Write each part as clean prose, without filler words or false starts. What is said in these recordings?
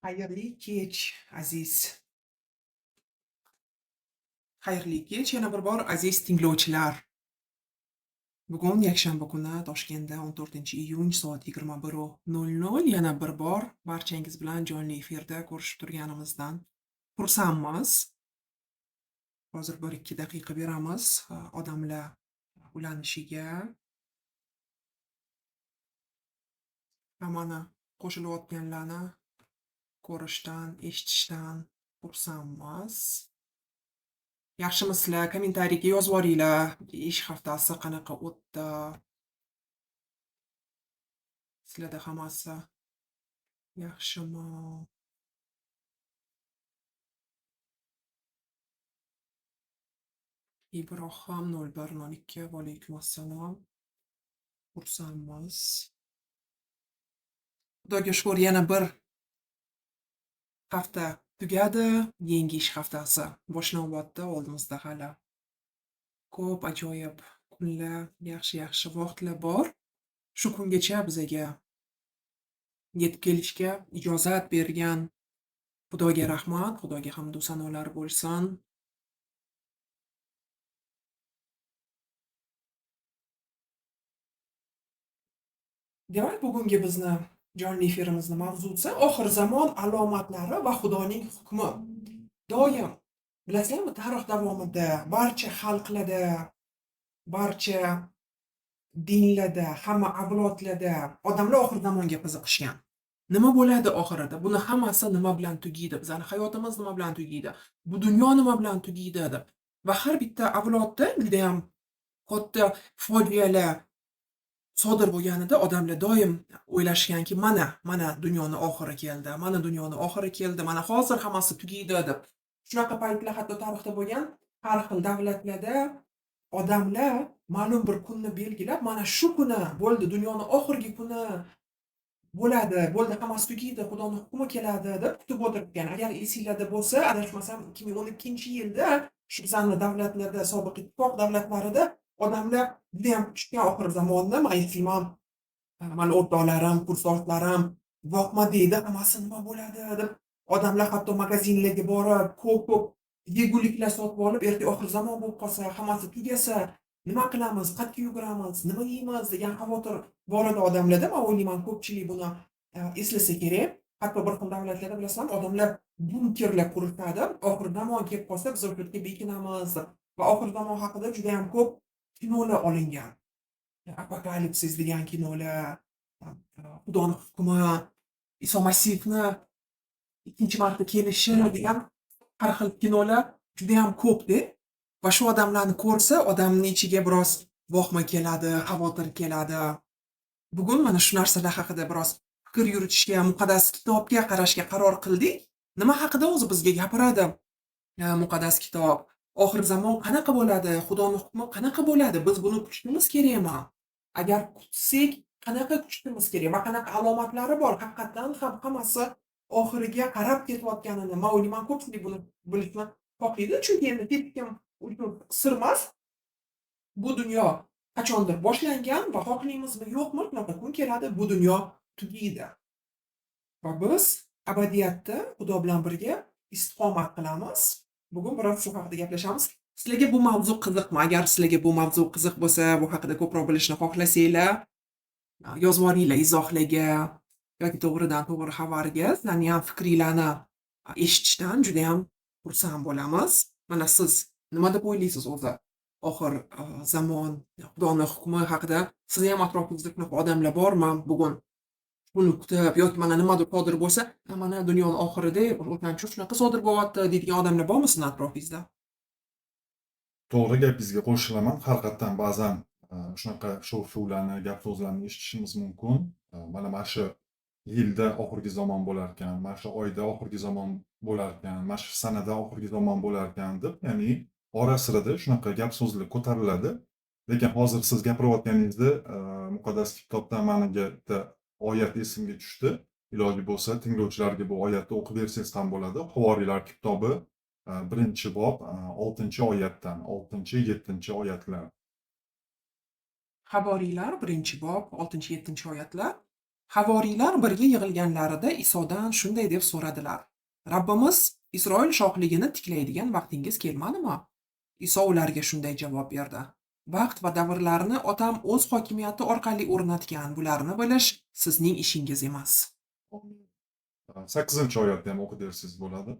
Xayrli kech, aziz. Xayrli kech yana bir bor, aziz tinglovchilar. Bugun yakshanba kuni Toshkentda 14-iyun soat 21:00 yana bir bor barchangiz bilan jonli efirda ko'rishib turganimizdan xursandmiz. Hozir 1-2 daqiqa beramiz odamlar ulanishiga. Hammani qo'shilayotganlarni ko'rishdan, eshitishdan xursandmiz. Yaxshimisizlar? Kommentariyga yozib yuboringlar. Ish haftasi qanaqa o'tdi? Sizlarda hammasi yaxshimi? Ibrohim 0102 va alaykum assalom. Xursandmiz. Xudoga shukur, yana bir hafta tugadi, yangi ish haftasi boshlanyapti. Oldimizda hali ko'p ajoyib kunlar, yaxshi-yaxshi vaqtlar bor. Shu kungacha bizaga yetib kelishga ijozat bergan Xudoga rahmat, Xudoga hamdu sanolar bo'lsin. Demak, bugungi bizni jonli efirimizni mavzusi oxir zamon alomatlari va Xudoning hukmi. Doim bilasizlarmi, tarix davomida barcha xalqlarda, barcha dinlarda, hamma avlodlarda odamlar oxir zamonga qiziqishgan. Nima bo'ladi oxirida? Buni hammasi nima bilan tugaydi? Bizning hayotimiz nima bilan tugaydi? Bu dunyo nima bilan tugaydi deb. Va har bitta avlodda juda ham katta fojialar sodir bo'lganida odamlar doim o'ylashganki, mana dunyoni oxiri keldi, mana dunyoni oxiri keldi, mana hozir hammasi tugaydi deb. Shunaqa paytlar hatto tarixda bo'lgan, har xil davlatlarda odamlar ma'lum bir kunni belgilab, mana shu kuni bo'ldi, dunyoni oxirgi kuni bo'ladi, bo'ldi, hammasi tugaydi, Xudoning hukmi keladi deb kutib o'tirgan. Agar esinglarda bo'lsa, adashmasam 2012-yilda shu bizani davlatlarda, sobiq ittifoq davlatlarida odamlar judayam kutishgan oxir zamonni. Man eslayman, mani o'rtoqlarim, kursdoshlarim voqma deydi, hammasi nima bo'ladi deb odamlar hatto magazinlarga borib, ko'p-ko'p yeguliklar sotib olib, ertaga oxir zamon bo'lib qolsa, hammasi tugasa, nima qilamiz, qayerga yuguramiz, nima yeymiz degan xavotir bor edi odamlarda. Man o'ylayman, ko'pchilik buni eslasa kerak. Hatto bir xil davlatlarda bilasizlarmi, odamlar bunkerlar qurishadi. Oxir zamon kelib qolsa, biz o'sha yerga bekinamiz. Va oxir zamon haqida juda ham ko'p kinolar olingan. Apokalipsis degan kinolar, Xudoning hukmi, Iso Masihni ikkinchi marta kelishi degan har xil kinolar juda ham ko'pda. Va shu odamlarni ko'rsa, odamning ichiga biroz vohma keladi, xavotir keladi. Bugun mana shu narsalar haqida biroz fikr yuritishga, muqaddas kitobga qarashga qaror qildik. Nima haqida o'zi bizga gapiradi muqaddas kitob? Oxir zamon qanaqa bo'ladi? Xudoning hukmi qanaqa bo'ladi? Biz buni kutishimiz kerakmi? Agar kutsak, qanaqa kutishimiz kerak va qanaqa alomatlari bor? Haqiqatan ham hammasi oxiriga qarab ketayotganini, men o'ylayman, ko'pchilik buni bilishni xohlaydi. Chunki endi hech kim uchun sir emas. Bu dunyo qachondir boshlangan va xohlaymizmi, yo'qmi, shunaqa kun keladi, bu dunyo tugaydi. Va biz abadiyatda Xudo bilan birga istiqomat qilamiz. Bugun biroz shu haqida gaplashamiz. Sizlarga bu mavzu qiziqmi? Agar sizlarga bu mavzu qiziq bo'lsa, bu haqida ko'proq bilishni xohlasanglar, yozib yuboringlar izohlarga yoki to'g'ridan to'g'ri xabarga. Sizlarning ham fikringlarni eshitishdan juda ham xursand bo'lamiz. Mana siz nima deb o'ylaysiz o'zi? Oxir zamon, Xudoning hukmi haqida sizni ham atrofingizda shunaqa odamlar bormi bugun? Buni kutib yoki mana nimadir sodir bo'lsa, mana dunyoning oxirida o'shaning uchun shunaqa sodir bo'lyapti deydigan odamlar bormi sizni atrofingizda? To'g'ri, gapingizga qo'shilaman. Haqiqatdan ba'zan shunaqa shov-shuvlarni, gap so'zlarni eshitishimiz mumkin. Mana shu yilda oxirgi zamon bo'larkan, mana shu oyda oxirgi zamon bo'larkan, mana shu sanada oxirgi zamon bo'larkan deb, ya'ni ora-sirada shunaqa gap so'zlar ko'tariladi. Lekin hozir siz gapirayotganingizda muqaddas kitobdan manga bitta oyat esimga tushdi. Iloji bo'lsa tinglovchilarga bu oyatni o'qib bersangiz ham bo'ladi. Havoriylar kitobi 1-bob 6-oyatdan, 6-7 oyatlar. Havoriylar 1-bob 6-7 oyatlar. Havoriylar birga yig'ilganlarida Isodan shunday deb so'radilar: Rabbimiz, Isroil shohligini tiklaydigan vaqtingiz kelmadimi? Iso ularga shunday javob berdi: Vaqt va davrlarni Otam o'z hokimiyati orqali o'rnatgan, bularni bilish sizning ishingiz emas. 8-oyatni ham o'qib bersangiz bo'ladi.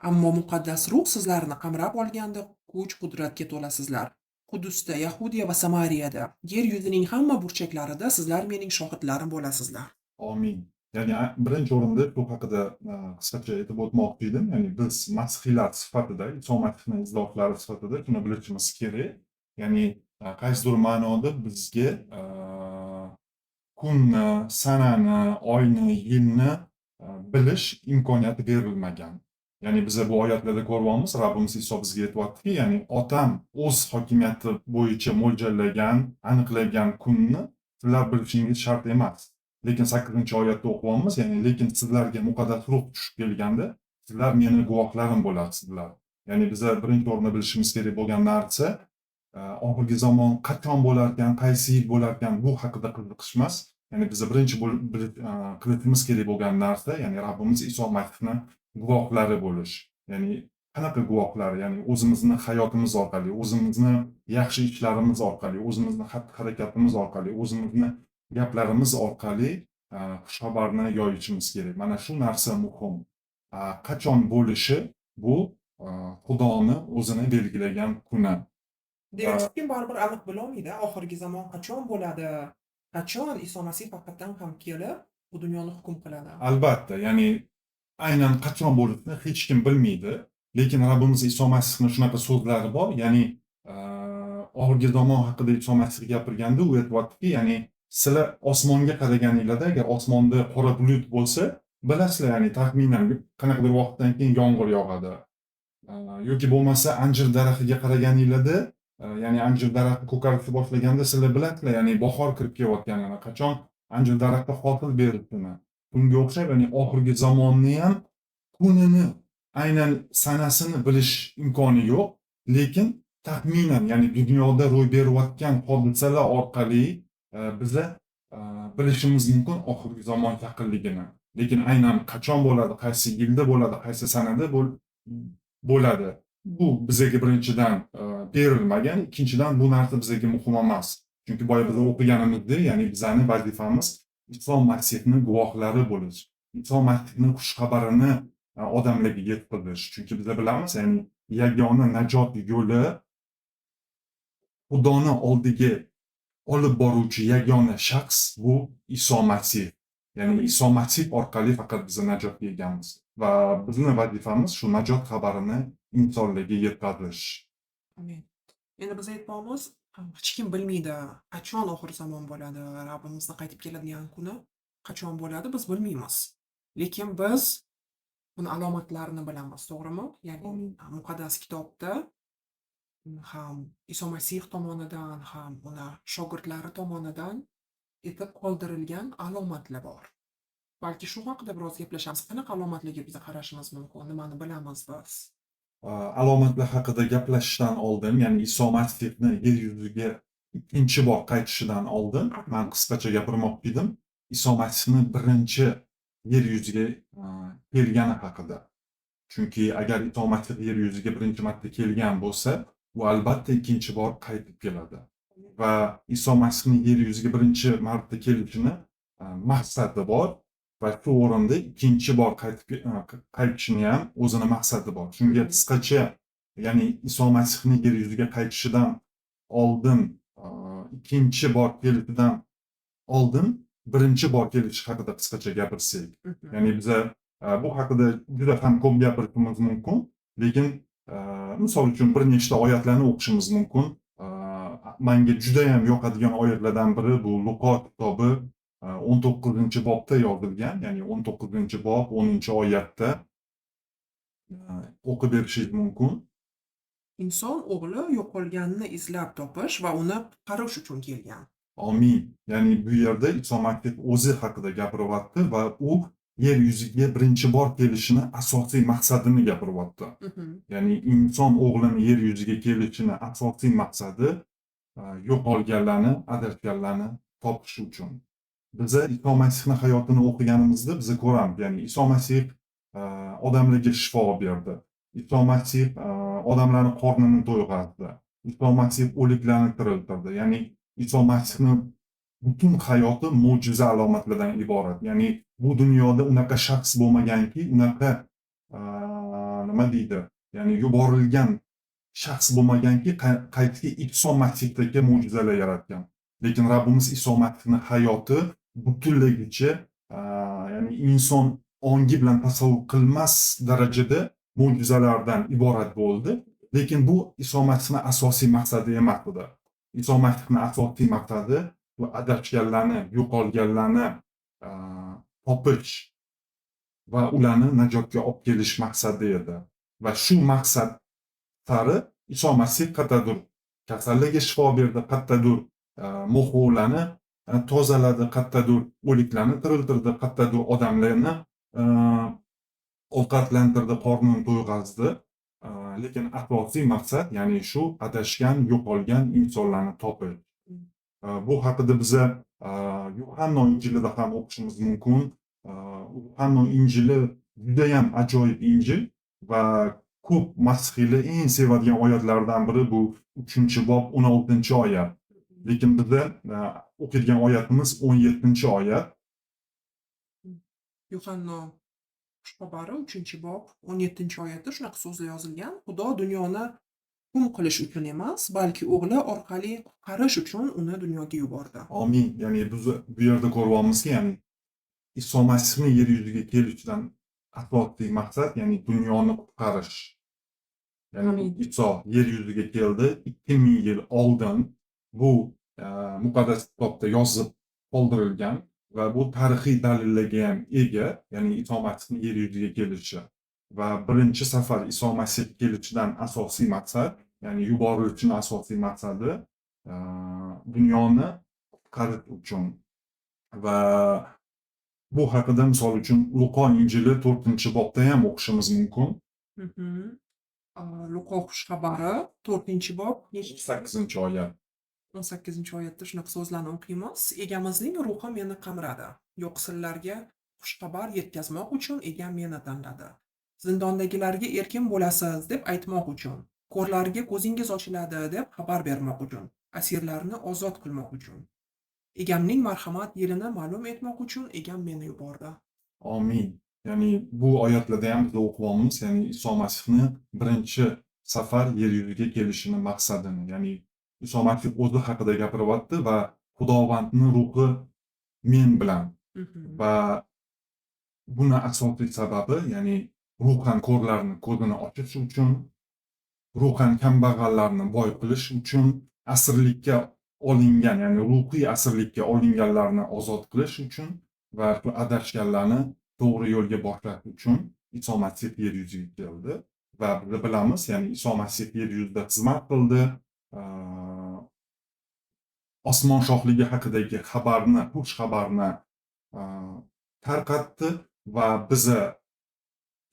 Ammo muqaddas ruh sizlarni qamrab olganda kuch-qudratga to'lasizlar. Qudusda, Yahudiya va Samariyada, yer yuzining hamma burchaklarida sizlar mening shohidlarim bo'lasizlar. Amin. Ya'ni birinchi o'rinda bu haqida qisqacha aytib o'tmoqchi edim. Ya'ni biz masihiylar sifatida, Iso Masihning izdoshlari sifatida shuni bilishimiz kerak. Ya'ni qaysidir ma'noda bizga kunni, sanani, oyni, yilni bilish imkoniyati berilmagan. Ya'ni biz bu oyatlarda ko'ryapmiz, Rabbimiz Iso bizga aytyaptiki, ya'ni Otam o'z hokimiyati bo'yicha mo'ljallagan, aniqlagan kunni sizlar bilishingiz shart emas. Lekin 8-oyatda o'qiyapmiz, ya'ni lekin sizlarga muqaddas ruh tushib kelganda, sizlar meni guvohlarim bo'lasizlar. Ya'ni biza birinchi o'rinda bilishimiz kerak bo'lgan narsa, oxirgi zamon qachon bo'larkan, qaysi yil bo'larkan, bu haqida qiziqish emas. Ya'ni biza birinchi qilishimiz kerak bo'lgan narsa, ya'ni Rabbimiz Iso Masihni guvohlari bo'lish. Ya'ni qanaqa guvohlar? Ya'ni o'zimizni hayotimiz orqali, o'zimizni yaxshi ishlarimiz orqali, o'zimizni xatti-harakatimiz orqali, o'zimizni gaplarimiz orqali xushxabarni yoyishimiz kerak. Mana shu narsa muhim. Qachon bo'lishi bu Xudoni o'zini belgilagan kuni. Demak, hech kim baribir aniq bilolmaydi, oxirgi zamon qachon bo'ladi, qachon Iso Masih haqiqatdan ham kelib, bu dunyoni hukm qiladi. Albatta, ya'ni aynan qachon bo'lishini hech kim bilmaydi. Lekin Rabbimiz Iso Masihning shunaqa so'zlari bor, ya'ni oxirgi zamon haqida Iso Masih gapirganda u aytyaptiki, ya'ni sizlar osmonga qaraganinglarda, agar osmonda qora bulut bo'lsa, bilasizlar, ya'ni taxminan qanaqadir vaqtdan keyin yomg'ir yog'adi. Yoki bo'lmasa anjir daraxiga qaraganinglarda, ya'ni anjir daraxti ko'karishni boshlaganda sizlar bilasizlar, ya'ni bahor kirib kelayotganini, qachon anjir daraxti hosil berishini. Bunga o'xshab, ya'ni oxirgi zamonni ham kunini, aynan sanasini bilish imkoni yo'q, lekin taxminan, ya'ni dunyoda ro'y berayotgan hodisalar orqali biza bilishimiz mumkin oxirgi zamon yaqinligini. Lekin aynan qachon bo'ladi, qaysi yilda bo'ladi, qaysi sanada bo'ladi, bu bizaga birinchidan berilmagan, ikkinchidan bu narsa bizaga muhim emas. Chunki boya biz o'qiganimizdek, ya'ni bizani vazifamiz Iso Masihning guvohlari bo'lish, Iso Masihning xushxabarini odamlarga yetkazish. Chunki biz bilamiz, ya'ni yagona najot yo'li, Xudoni oldiga olib boruvchi yagona shaxs bu Iso Masih. Ya'ni Iso Masih orqali faqat biz najotga egamiz va bizni vazifamiz shu najot xabarini insonlarga yetkazish. Amin. Endi biz aytmoqmiz, hech kim bilmaydi, qachon oxir zamon bo'ladi, Rabbimizni qaytib keladigan kuni qachon bo'ladi, biz bilmaymiz. Lekin biz buni alomatlarini bilamiz, to'g'rimi? Ya'ni muqaddas kitobda ham Iso Masih tomonidan, ham uni shogirdlari tomonidan aytib qoldirilgan alomatlar bor. Balki shu haqida biroz gaplashamiz. Qanaqa alomatlarga biz qarashimiz mumkin? Nimani bilamiz biz? Alomatlar haqida gaplashishdan oldin, ya'ni Iso Masihni yer yuziga ikkinchi bor qaytishidan oldin man qisqacha gapirmoqchi edim. Iso Masihni birinchi yer yuziga kelgani haqida. Chunki agar Iso Masih yer yuziga birinchi marta kelgan bo'lsa, u albatta ikkinchi bor qaytib keladi. Va Iso Masihning yer yuziga birinchi marta kelishini maqsadi bor va shu o'rinda ikkinchi bor qaytib qaytishini ham o'zini maqsadi bor. Shunga qisqacha, ya'ni Iso Masihning yer yuziga qaytishidan oldin, ikkinchi bor kelishidan oldin birinchi bor kelishi haqida qisqacha gapirsak. Ya'ni biza bu haqida juda ham ko'p gapirishimiz mumkin, lekin misol uchun bir nechta oyatlarni o'qishimiz mumkin. Menga juda ham yoqadigan oyatlardan biri bu Luqo kitobi 19-bobda yozilgan, ya'ni 19-bob 10-oyatda o'qib berishingiz mumkin. Inson o'g'li yo'qolganni izlab topish va uni qutqarish uchun kelgan. Amin. Ya'ni bu yerda Iso Masih o'zi haqida gapiryapti va u yer yuziga birinchi bor kelishini asosiy maqsadini gapiryapti. Ya'ni inson o'g'lini yer yuziga kelishini asosiy maqsadi yo'qolganlarni, adashganlarni topish uchun. Biza Iso Masihni hayotini o'qiganimizda biza ko'ramiz, ya'ni Iso Masih odamlarga shifo berdi. Iso Masih odamlarni qornini to'yg'azdi. Iso Masih o'liklarni tiriltirdi. Ya'ni Iso Masihni butun hayoti mo'jiza alomatlardan iborat. Ya'ni bu dunyoda unaqa shaxs bo'lmaganki, unaqa nima deydi, ya'ni yuborilgan shaxs bo'lmaganki, qaytki Iso Masihdagi mo'jizalar yaratgan. Lekin Rabbimiz Iso Masihni hayoti butunligicha, ya'ni inson ongi bilan tasavvur qilmas darajada mo'jizalardan iborat bo'ldi. Lekin bu Iso Masihni asosiy maqsadi emas edi. Iso Masihni asosiy maqsadi bu adashganlarni, yo'qolganlarni topish va ularni najotga olib kelish maqsadi edi. Va shu maqsad sari Iso Masih qayerdadir kasallarga shifo berdi, qayerdadir mo'xovlarni tozaladi, qayerdadir o'liklarni tiriltirdi, qayerdadir odamlarni ovqatlantirdi, qornini to'yg'azdi. Lekin asosiy maqsad, ya'ni shu adashgan, yo'qolgan insonlarni topish. Bu haqida biza Yuhanno Injilida ham o'qishimiz mumkin. Yuhanno Injili judayam ajoyib Injil va ko'p masihiylar eng sevadigan oyatlardan biri bu 3-bob 16-oyat. Lekin biza o'qiydigan oyatimiz 17-oyat. Yuhanno xushxabari 3-bob 17-oyatda shunaqa so'zlar yozilgan: Xudo dunyoni hukm qilish uchun emas, balki o'g'li orqali qutqarish uchun uni dunyoga yubordi. Amin. Ya'ni biz bu yerda ko'ryapmizki, ya'ni Iso Masihni yer yuziga kelishidan asosiy maqsad, ya'ni dunyoni qutqarish. Ya'ni Amin. Iso yer yuziga keldi 2000 yil oldin. Bu muqaddas kitobda yozib qoldirilgan va bu tarixiy dalillarga ham ega, ya'ni Iso Masihni yer yuziga kelishi. Va birinchi safar Iso Masih kelishidan asosiy maqsad, ya'ni yuborilishining asosiy maqsadi dunyoni qutqarish uchun. Va bu haqida misol uchun Luqo Injili 4-bobda ham o'qishimiz mumkin. Luqo xushxabari 4-bob 8-oyat. 18-oyatda shunaqa so'zlarni o'qiymiz: Egamizning ruhi meni qamradi. Yo'qsillarga xushxabar yetkazmoq uchun egam meni tanladi. Zindondagilarga erkin bo'lasiz deb aytmoq uchun, ko'rlarga ko'zingiz ochiladi deb xabar bermoq uchun, asirlarni ozod qilmoq uchun. Egamning marhamat yilini ma'lum etmoq uchun egam meni yubordi. Amin. Ya'ni bu oyatlarda ham biz o'qiyapmiz, ya'ni Iso Masihni birinchi safar yer yuziga kelishini maqsadini, ya'ni Iso Masih o'zi haqida gapiryapti va Xudovandning ruhi men bilan. Va buni asosiy sababi, ya'ni ruhan ko'rlarni ko'zini ochish uchun, ruhan kambag'allarni boy qilish uchun, asirlikka olingan, ya'ni ruhiy asirlikka olinganlarni ozod qilish uchun va adashganlarni to'g'ri yo'lga boshlash uchun Iso Masih yer yuziga keldi. Va biz bilamiz, ya'ni Iso Masih yer yuzida xizmat qildi. Osmon shohligi haqidagi xabarni, xush xabarni tarqatdi va biza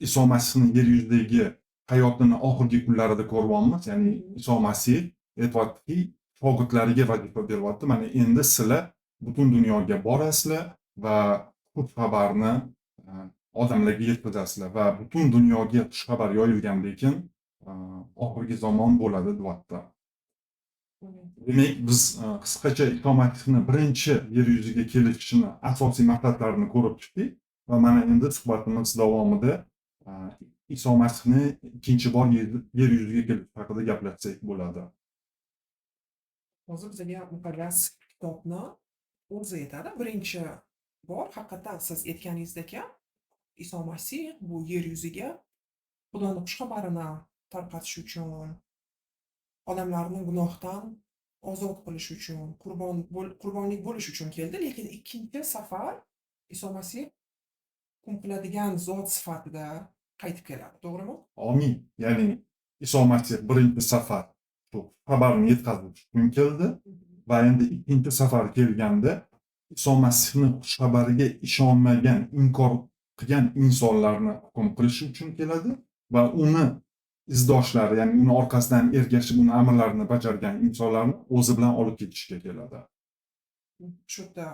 Iso Masihning yer yuzidagi hayotini oxirgi kunlarida ko'ryapmiz. Ya'ni Iso Masih aytyaptiki, shogirdlariga vazifa beryapti. Mana endi sizlar butun dunyoga borasizlar va xush xabarni odamlarga yetkazasizlar va butun dunyoga xush xabar yoyilgandan keyin oxirgi zamon bo'ladi deyapti. Demak, biz qisqacha Iso Masihni birinchi yer yuziga kelishini asosiy maqsadlarini ko'rib chiqdik va mana endi suhbatimiz davomida Iso Masihni ikkinchi bor yer yuziga kelishi haqida gaplashsak bo'ladi. Hozir bizga muqaddas kitobni o'zi aytadi. Birinchi bor haqiqatdan siz aytganingizdek Iso Masih bu yer yuziga Xudoni xushxabarini tarqatish uchun, odamlarni gunohdan ozod qilish uchun, qurbonlik bo'lish uchun keldi, lekin ikkinchi safar Iso Masih hukm qiladigan zot sifatida qaytib keladi, to'g'rimi? Amin. Ya'ni Iso Masih birinchi safar shu xabarni yetkazish uchun keldi va endi ikkinchi safar kelganda Iso Masihni xushxabariga ishonmagan, inkor qilgan insonlarni hukm qilish uchun keladi va uni izdoshlari, ya'ni uni orqasidan ergashib, uni amrlarini bajargan insonlarni o'zi bilan olib ketishga keladi. Shu yerda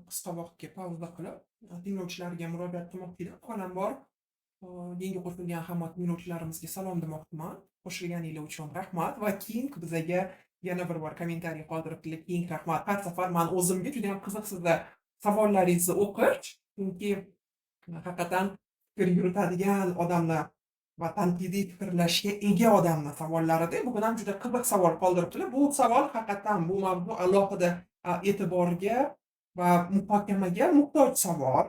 Qisqa vaqtga pauza qilib, tinglovchilarga murojaat qilmoqchi edim. Avvalambor, yangi qo'shilgan hamma tinglovchilarimizga salom demoqchiman. Qo'shilganinglar uchun rahmat va King bizaga yana bir bor kommentariy qoldiribdilar. King, rahmat. Har safar man o'zimga juda ham qiziq sizda savollaringizni o'qish, chunki haqiqatan fikr yuritadigan odamlar va tanqidiy fikrlashga ega odamlar savollarida bugun ham juda qiziq savol qoldiribdilar. Bu savol haqiqatan bu mavzu alohida e'tiborga va muhokamaga muhtoj savol.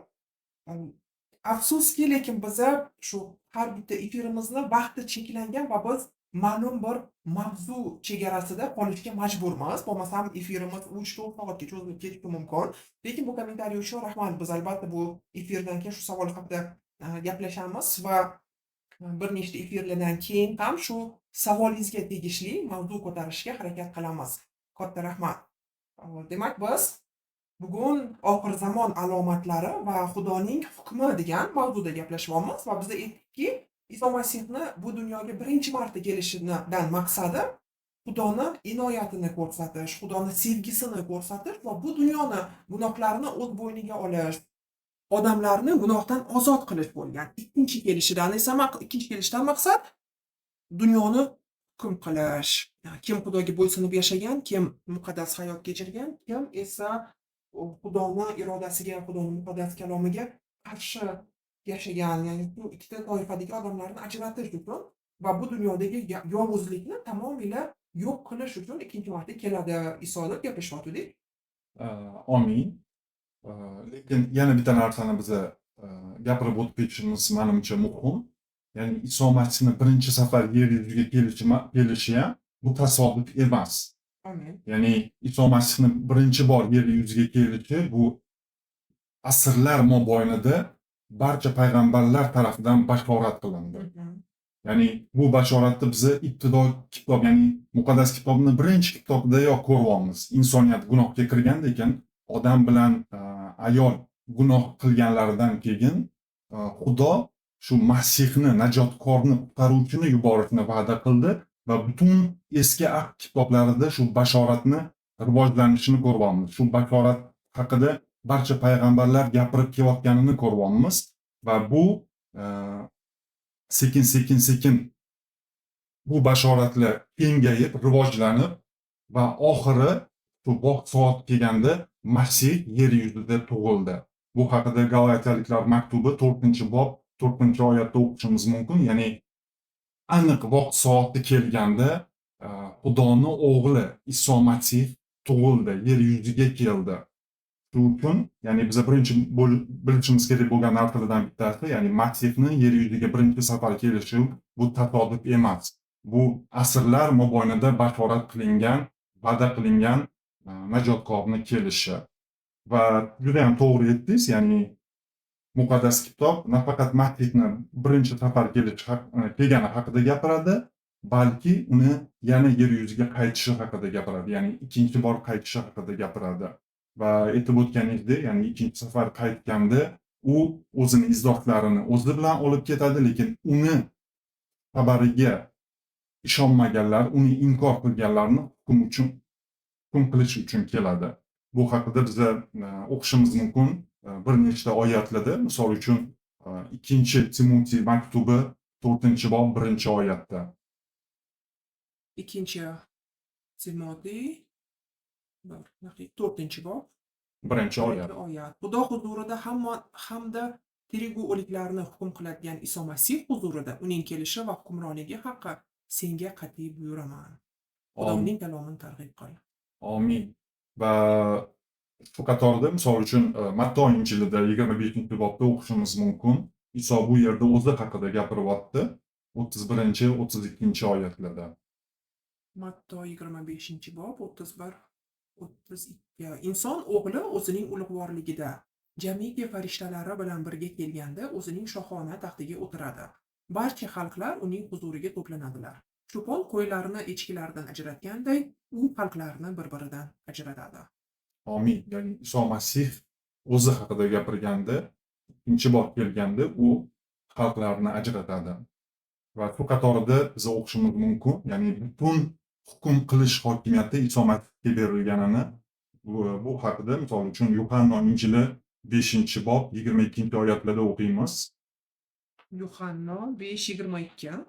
Afsuski, lekin biza shu har bitta efirimizni vaqti cheklangan va biz ma'lum bir mavzu chegarasida qolishga majburmiz. Bo'lmasam efirimiz 3-4 soatga cho'zilib ketishi mumkin. Lekin bu kommentariy uchun rahmat. Biz albatta bu efirdan keyin shu savol haqida gaplashamiz va bir nechta efirlardan keyin ham shu savolingizga tegishli mavzu ko'tarishga harakat qilamiz. Katta rahmat. Demak, biz bugun oxir zamon alomatlari va Xudoning hukmi degan mavzuda gaplashyapmiz va biz aytdikki, Iso Masihni bu dunyoga birinchi marta kelishidan maqsadi Xudoni inoyatini ko'rsatish, Xudoni sevgisini ko'rsatish va bu dunyoni gunohlarini o'z bo'yniga olish, odamlarni gunohdan ozod qilish bo'lgan. Ikkinchi kelishidan esa ikkinchi kelishidan maqsad dunyoni hukm qilish. Kim Xudoga bo'ysunib yashagan, kim muqaddas hayot kechirgan, kim esa Xudoni irodasiga, Xudoni muqaddas kalomiga qarshi yashagan, ya'ni bu ikkita toifadagi odamlarni ajratish uchun va bu dunyodagi yovuzlikni tamomila yo'q qilish uchun ikkinchi marta keladi Iso deb gaplashyotgandik. Omin. Lekin yana bitta narsani biza gapirib o'tib ketishimiz manimcha muhim. Ya'ni Iso Masihni birinchi safar yer yuziga kelishi ham bu tasodif emas. Amin. Ya'ni Iso Masihni birinchi bor yer yuziga kelishi bu asrlar mobaynida barcha payg'ambarlar tarafidan bashorat qilindi. Ya'ni bu bashoratni biza ibtido kitob, ya'ni muqaddas kitobni birinchi kitobidayoq ko'ryapmiz. Insoniyat gunohga kirganda ekan, odam bilan ayol gunoh qilganlaridan keyin Xudo shu Masihni, najotkorni, qutqaruvchini yuborishni va'da qildi va butun eski ahd kitoblarida shu bashoratni rivojlanishini ko'ryapmiz. Shu bashorat haqida barcha payg'ambarlar gapirib kelayotganini ko'ryapmiz va bu sekin sekin sekin bu bashoratlar kengayib, rivojlanib va oxiri shu vaqt soat kelganda Masih yer yuzida tug'ildi. Bu haqida Galatiyaliklar maktubi 4-bob 4-oyatda o'qishimiz mumkin. Ya'ni aniq vaqt soati kelganda Xudoni o'g'li Iso Masih tug'ildi, yer yuziga keldi. Shu uchun, ya'ni biza birinchi bilishimiz kerak bo'lgan narsalardan bittasi, ya'ni Masihni yer yuziga birinchi safar kelishi bu tasodif emas. Bu asrlar mobaynida bashorat qilingan, va'da qilingan najotkorni kelishi. Va juda ham to'g'ri aytdingiz, ya'ni muqaddas kitob nafaqat Masihni birinchi safar kelishi kelgani haqida gapiradi, balki uni yana yer yuziga qaytishi haqida gapiradi, ya'ni ikkinchi bor qaytishi haqida gapiradi. Va aytib o'tganingizdek, ya'ni ikkinchi safar qaytganda u o'zini izdoshlarini o'zi bilan olib ketadi, lekin uni xabariga ishonmaganlar, uni inkor qilganlarni hukm qilish uchun keladi. Bu haqida biza o'qishimiz mumkin bir nechta oyatlarda, misol uchun 2 Timotey maktubi 4-bob 1-oyatda. 2 Timotey bir daqiqa, 4-bob 1-oyat. 1-oyat. Xudo huzurida hamma hamda tirigu o'liklarni hukm qiladigan Iso Masih huzurida uning kelishi va hukmronligi haqi senga qat'iy buyuraman. Xudoning kalomini targ'ib qil. Amin. Va shu qatorda misol uchun Matto Injilida 25-bobda o'qishimiz mumkin. Iso bu yerda o'zi haqida gapiryapti. 31, 32 oyatlarda. Matto 25-bob 31 32. Inson o'g'li o'zining ulug'vorligida jamiki farishtalari bilan birga kelganda o'zining shohona taxtiga o'tiradi. Barcha xalqlar uning huzuriga to'planadilar. Cho'pon qo'ylarni echkilardan ajratganday, u xalqlarni bir-biridan ajratadi. Amin. Ya'ni Iso Masih o'zi haqida gapirganda, ikkinchi bor kelganda u xalqlarni ajratadi. Va shu qatorida biz o'qishimiz mumkin, ya'ni butun hukm qilish hokimiyati Iso Masihga berilganini Bu haqida misol uchun Yuhanno Injili 5-bob 22-oyatlarda o'qiymiz. Yuhanno 5:22.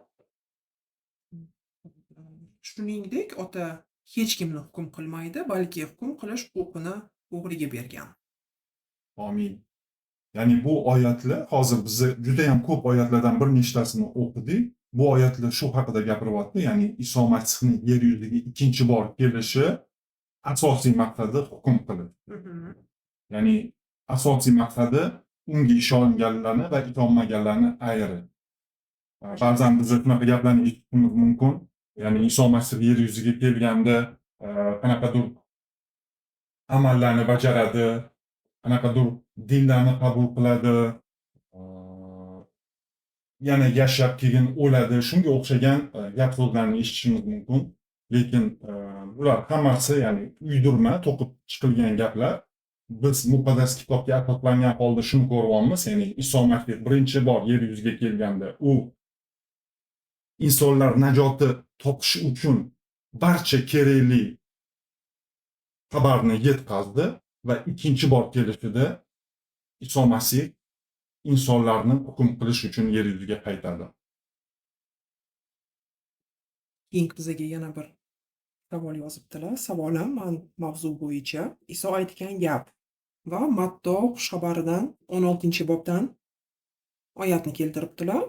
Shuningdek, ota hech kimni hukm qilmaydi, balki hukm qilish huquqini o'g'liga bergan. Amin. Ya'ni bu oyatlar, hozir biz judayam ko'p oyatlardan bir nechtasini o'qidik. Bu oyatlar shu haqida gapiryapti. Ya'ni Iso Masihning yer yuziga ikkinchi bor kelishi asosiy maqsadi hukm qilish. Ya'ni asosiy maqsadi unga ishonganlarni va ishonmaganlarni ayirish. Ba'zan biz shunaqa gaplarni eshitishimiz mumkin. Ya'ni Iso Masih yer yuziga kelganda qanaqadir amallarni bajaradi, qanaqadir dinlarni qabul qiladi, yana yashab keyin o'ladi. Shunga o'xshagan gap so'zlarni eshitishimiz mumkin. Lekin bular hammasi, ya'ni uydirma, to'qib chiqilgan gaplar. Biz muqaddas kitobga asoslangan holda shuni ko'ryapmiz, ya'ni Iso Masih birinchi bor yer yuziga kelganda u insonlar najoti topish uchun barcha kerakli xabarni yetkazdi va ikkinchi bor kelishida Iso Masih insonlarni hukm qilish uchun yer yuziga qaytadi. Keyin bizaga yana bir savol yozibdilar. Savolim man mavzu bo'yicha Iso aytgan gap va Matto xushxabaridan 16-bobdan oyatni keltiribdilar.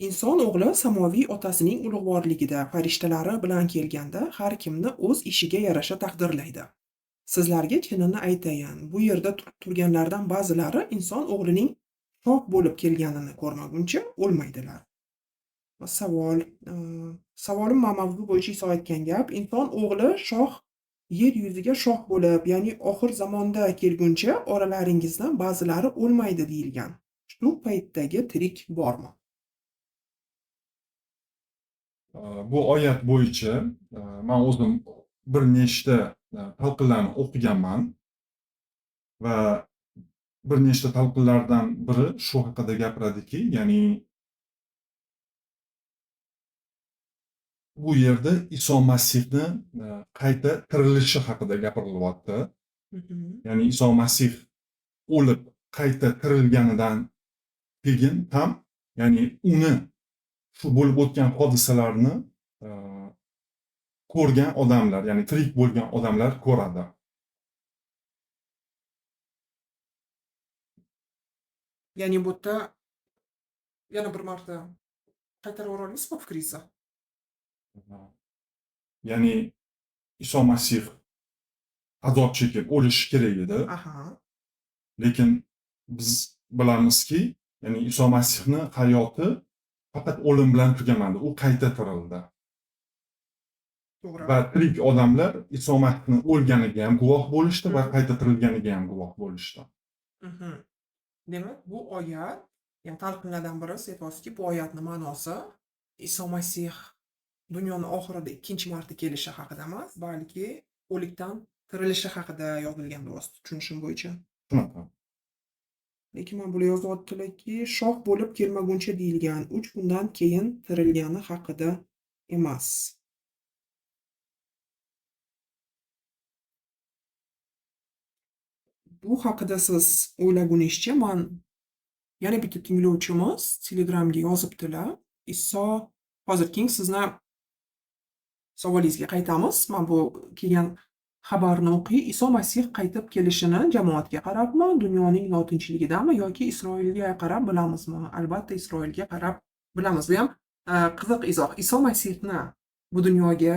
Inson o'g'li samoviy otasining ulug'vorligida farishtalari bilan kelganda har kimni o'z ishiga yarasha taqdirlaydi. Sizlarga chinini aytayin, bu yerda turganlardan ba'zilari inson o'g'lining shoh bo'lib kelganini ko'rmaguncha o'lmaydilar. Va savol, savolim mavzu bo'yicha Iso aytgan gap, inson o'g'li shoh yer yuziga shoh bo'lib, ya'ni oxir zamonda kelguncha oralaringizdan ba'zilari o'lmaydi deyilgan. Shu paytdagi tirik bormi? Bu oyat bo'yicha men o'zim bir nechta talqinlarni o'qiganman va bir nechta talqinlardan biri shu haqida gapiradiki, ya'ni bu yerda Iso Masihni qayta tirilishi haqida gapirilyapti. Ya'ni Iso Masih o'lib qayta tirilganidan keyin ham, ya'ni uni shu bo'lib o'tgan hodisalarni ko'rgan odamlar, ya'ni tirik bo'lgan odamlar ko'radi. Ya'ni bu yerda yana bir marta qaytarib yubora olasizmi fikringizni? Ya'ni Iso Masih azob chekib o'lishi kerak edi. Lekin biz bilamizki, ya'ni Iso Masihning hayoti faqat o'lim bilan tugamadi, u qayta tirildi. To'g'ri. Va tirik odamlar Iso Masihning o'lganiga ham guvoh bo'lishdi va qayta tirilganiga ham guvoh bo'lishdi. Demak, bu oyat, ya'ni talqinlardan biri siz aytyapsizki, bu oyatning ma'nosi Iso Masih dunyoning oxirida ikkinchi marta kelishi haqida emas, balki o'likdan tirilishi haqida yozilgan deyapsiz, tushunishim bo'yicha. Shunaqa. Lekin mana bular yozyaptilarki, shoh bo'lib kelmaguncha deyilgan, 3 kundan keyin tirilgani haqida emas. Bu haqida siz o'ylaguningizcha, man yana bitta tinglovchimiz Telegramga yozibdilar. Iso, hozir keyin sizni savolingizga qaytamiz. Men bu kelgan xabarni o'qiy. Iso Masih qaytib kelishini jamoatga qarabmi, dunyoning notinchligidami yoki Isroilga qarab bilamizmi? Albatta Isroilga qarab bilamiz. Bu ham qiziq izoh. Iso Masihni bu dunyoga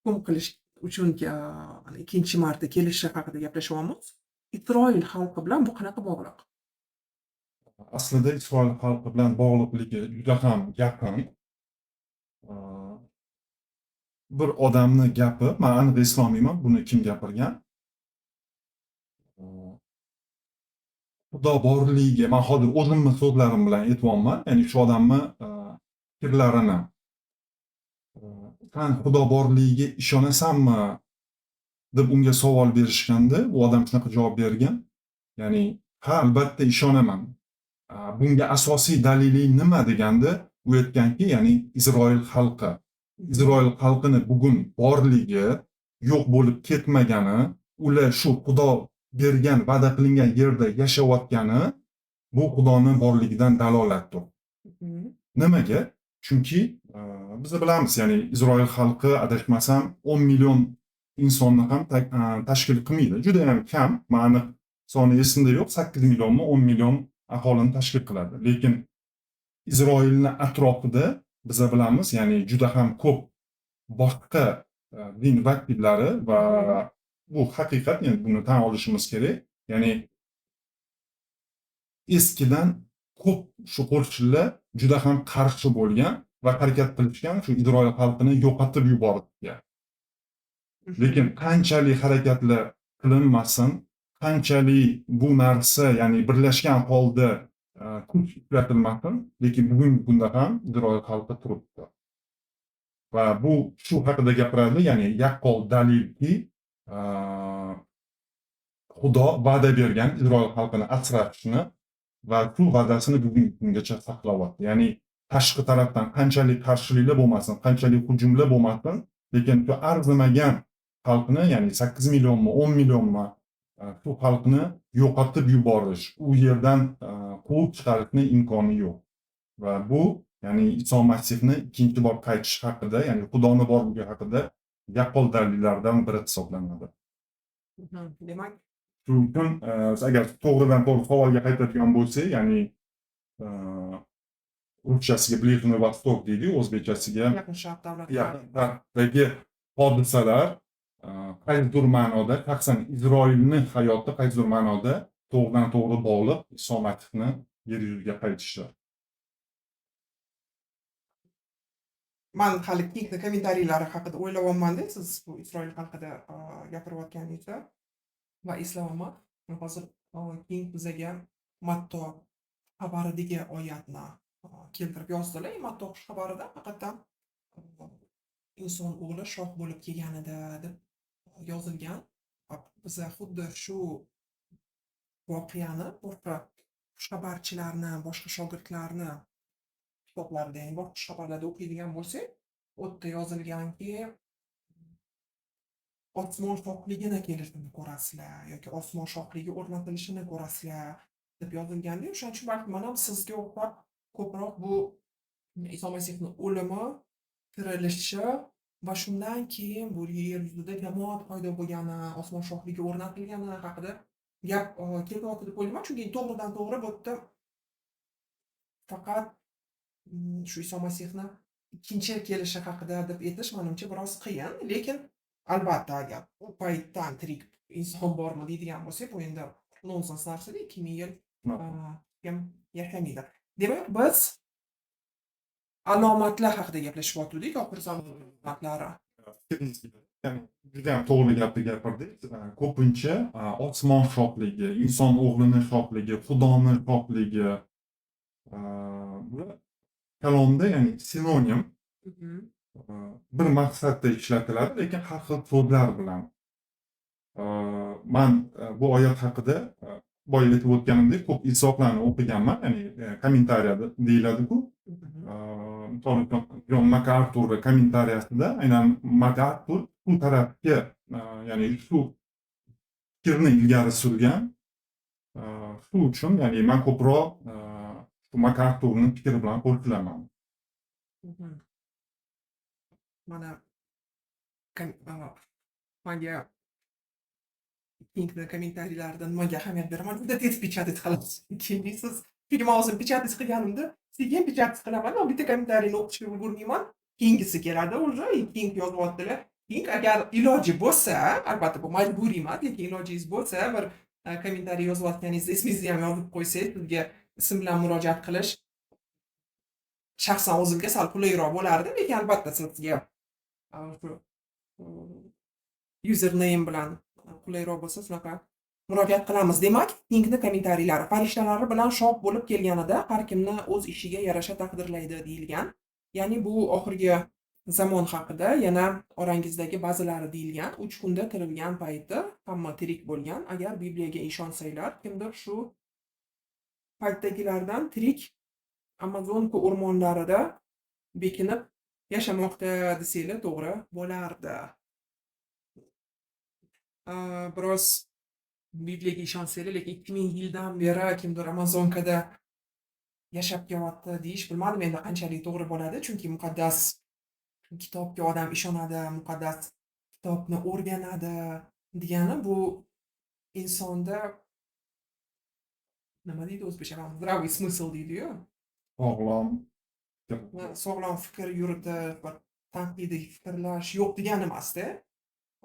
hukm qilish uchun ikkinchi marta kelishi haqida gaplashyapmiz. Isroil xalqi bilan bu qanaqa bog'liq? Aslida Isroil xalqi bilan bog'liqligi juda ham yaqin. Bir odamni gapi, men aniq eslolmayman buni kim gapirgan. Xudo borligiga, men hozir o'zimni so'zlarim bilan aytyapman, ya'ni shu odamni fikrlarini. San Xudo borligiga ishonasanmi deb unga savol berishganda, u odam shunaqa javob bergan. Ya'ni, ha, albatta ishonaman. Bunga asosiy daliling nima deganda, u aytganki, ya'ni Isroil xalqi. Isroil xalqini bugun borligi, yo'q bo'lib ketmagani, ular shu Xudo bergan, va'da qilingan yerda yashayotgani bu Xudoni borligidan dalolatdir. Nimaga? Chunki biz bilamiz, ya'ni Isroil xalqi adashmasam 10 million insonni ham tashkil qilmaydi. Juda ham kam, man aniq soni esimda yo'q, 8 millionmi, 10 million aholini tashkil qiladi. Lekin Isroilni atrofida biza bilamiz, ya'ni juda ham ko'p boshqa din vakillari va bu haqiqat, ya'ni buni tan olishimiz kerak. Ya'ni eskidan ko'p shu qo'rshinlar juda ham qarshi bo'lgan va harakat qilishgan shu Isroil xalqini yo'qotib yuborishga. Lekin qanchalik harakatlar qilinmasin, qanchalik bu narsa, ya'ni birlashgan holda kuch ishlatilmasin, lekin bugungi kunda ham Isroil xalqi turibdi. Va bu shu haqida gapiradi, ya'ni yaqqol dalilki, Xudo va'da bergan Isroil xalqini asrashni va shu va'dasini bugungi kungacha saqlayapti. Ya'ni tashqi tarafdan qanchalik qarshiliklar bo'lmasin, qanchalik hujumlar bo'lmasin, lekin shu arzimagan xalqni, ya'ni 8 millionmi, 10 millionmi, shu xalqni yo'qotib yuborish, u yerdan quvib chiqarishni imkoni yo'q. Va bu, ya'ni Iso Masihni ikkinchi bor qaytishi haqida, ya'ni Xudoni borligi haqida yaqqol dalillardan biri hisoblanadi. Demak, shu uchun agar to'g'ridan to'g'ri savolga qaytadigan bo'lsak, ya'ni ruschasiga Ближний Восток deydi-yu, o'zbekchasiga Yaqin Sharq davlatlari. Yaqin Sharqdagi hodisalar qaysidir ma'noda shaxsan Isroilni hayoti qaysidir ma'noda to'g'ridan to'g'ri bog'liq Iso Masihni yer yuziga qaytishi. Man hali Kingni kommentariylari haqida o'ylayapman-da, siz bu Isroil haqida gapirayotganingizda va eslayapman. Hozir King bizaga Matto xabaridagi oyatni keltirib yozdilar. Matto xabarida haqiqatdan inson o'g'li shoh bo'lib kelganida deb yozilgan. Va biza xuddi shu voqeani boshqa xushxabarchilarni, boshqa shogirdlarni kitoblarida, ya'ni boshqa xushxabarlarda o'qiydigan bo'lsak, u yerda yozilganki, osmon shohligini kelishini ko'rasizlar yoki osmon shohligi o'rnatilishini ko'rasizlar deb yozilganda, o'shaning uchun balki man ham sizga o'xshab ko'proq bu Iso Masihni o'limi, tirilishi va shundan keyin bu yer yuzida jamoat paydo bo'lgani, osmon shohligi o'rnatilgani haqida gap ketyapti deb o'ylayman. Chunki to'g'ridan to'g'ri bu yerda faqat shu Iso Masihni ikkinchi kelishi haqida deb aytish manimcha biroz qiyin, lekin albatta agar u paytdan tirik inson bormi deydigan bo'lsak, bu endi nonsens narsada, 2000 yil kim yashamaydi. Demak, biz alomatlar haqida gaplashyotgandik, oxir zamon alomatlari. Ya'ni juda ham to'g'ri gapni gapirdingiz. Ko'pincha osmon shohligi, inson o'g'lini shohligi, Xudoni shohligi, bular kalomda, ya'ni sinonim, bir maqsadda ishlatiladi, lekin har xil so'zlar bilan. Man bu oyat haqida boya aytib o'tganimdek ko'p izohlarni o'qiganman, ya'ni kommentariyada deyiladi-ku. Misol uchun Jon MacArthur kommentariyasida aynan MacArthur shu tarafga, ya'ni shu fikrni ilgari surgan. Shu uchun, ya'ni man ko'proq shu MacArthurni fikri bilan qo'shilaman. Mana manga Kingni kommentariylarida nimaga ahamiyat beraman? Juda tez печатать qilasiz. Keyin siz, chunki man o'zim печатать qilganimda sekin печатать qilaman, man bitta kommentariyni o'qishga ulgurmayman. Keyingisi keladi уже, King yozyaptilar. King, agar iloji bo'lsa, albatta bu majburiy emas, lekin ilojingiz bo'lsa, bir kommentariy yozayotganingizda ismingizni ham yozib qo'ysangiz, sizga ism bilan murojaat qilish shaxsan o'zimga sal qulayroq bo'lardi, lekin albatta sizga shu username bilan qulayroq bo'lsa, shunaqa murojaat qilamiz. Demak, Kingni kommentariylari farishtalari bilan shoh bo'lib kelganida har kimni o'z ishiga yarasha taqdirlaydi deyilgan. Ya'ni bu oxirgi zamon haqida, yana orangizdagi ba'zilari deyilgan, 3 kunda tirilgan payti hamma tirik bo'lgan. Agar Bibliyaga ishonsanglar, kimdir shu paytdagilardan tirik Amazonka o'rmonlarida bekinib yashamoqda desanglar to'g'ri bo'lardi. Biroz Bibliyaga ishonsanglar, lekin 2000 yildan beri kimdir Amazonkada yashab kelyapti deyish, bilmadim endi qanchalik to'g'ri bo'ladi. Chunki muqaddas kitobga odam ishonadi, muqaddas kitobni o'rganadi degani bu insonda, nima deydi o'zbekcha, здравый смысл deydi-yu. Sog'lom Sog'lom fikr yuritish va tanqidiy fikrlash yo'q degani emasda.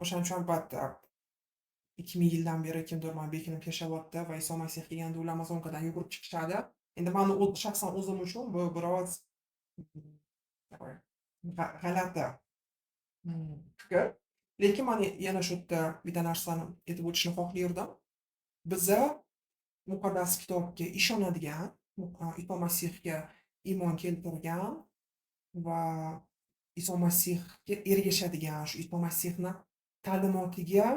O'shaning uchun albatta 2000 yildan beri kimdir mana bekinib yashayapti va Iso Masih kelganda ular Amazonkadan yugurib chiqishadi. Endi mani shaxsan o'zim uchun bu biroz такой g'alati fikr. Lekin man yana shu yerda bitta narsani aytib o'tishni xohlardim. Biza muqaddas kitobga ishonadigan, Iso Masihga iymon keltirgan va Iso Masihga ergashadigan, shu Iso Masihni ta'limotiga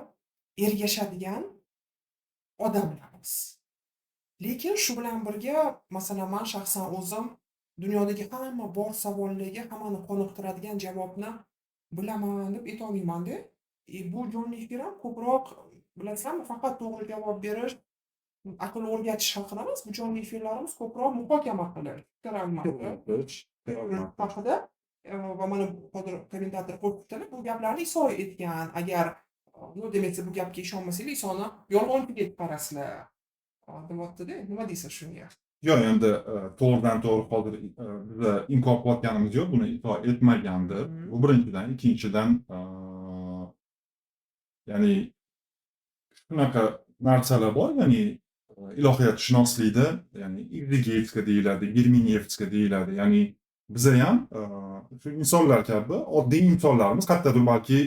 ergashadigan odamlarmiz. Lekin shu bilan birga, masalan, man shaxsan o'zim dunyodagi hamma bor savollarga hammani qoniqtiradigan javobni bilaman deb aytolmayman-da. Bu jonli efir ham ko'proq, bilasizlarmi, faqat to'g'ri javob berish, aql o'rgatish haqida emas, bu jonli efirlarimiz ko'proq muhokama qilish, fikr almashish haqida va mana hozir kommentator qo'shibdilar, bu gaplarni Iso aytgan. Agar, ну, demak, bu gapga ishonmasanglar, Isoni yolg'onchiga chiqarasizlar deyapti-da. Nima deysiz shunga? Yo'q, endi to'g'ridan to'g'ri hozir biza inkor qilayotganimiz yo'q, buni Iso aytmagan deb. Bu birinchidan. Ikkinchidan, ya'ni shunaqa narsalar bor, ya'ni ilohiyatshunoslikda, ya'ni ekzegetika deyiladi, germenevtika deyiladi. Ya'ni bizayam shu insonlar kabi oddiy insonlarmiz. Qayerdadir balki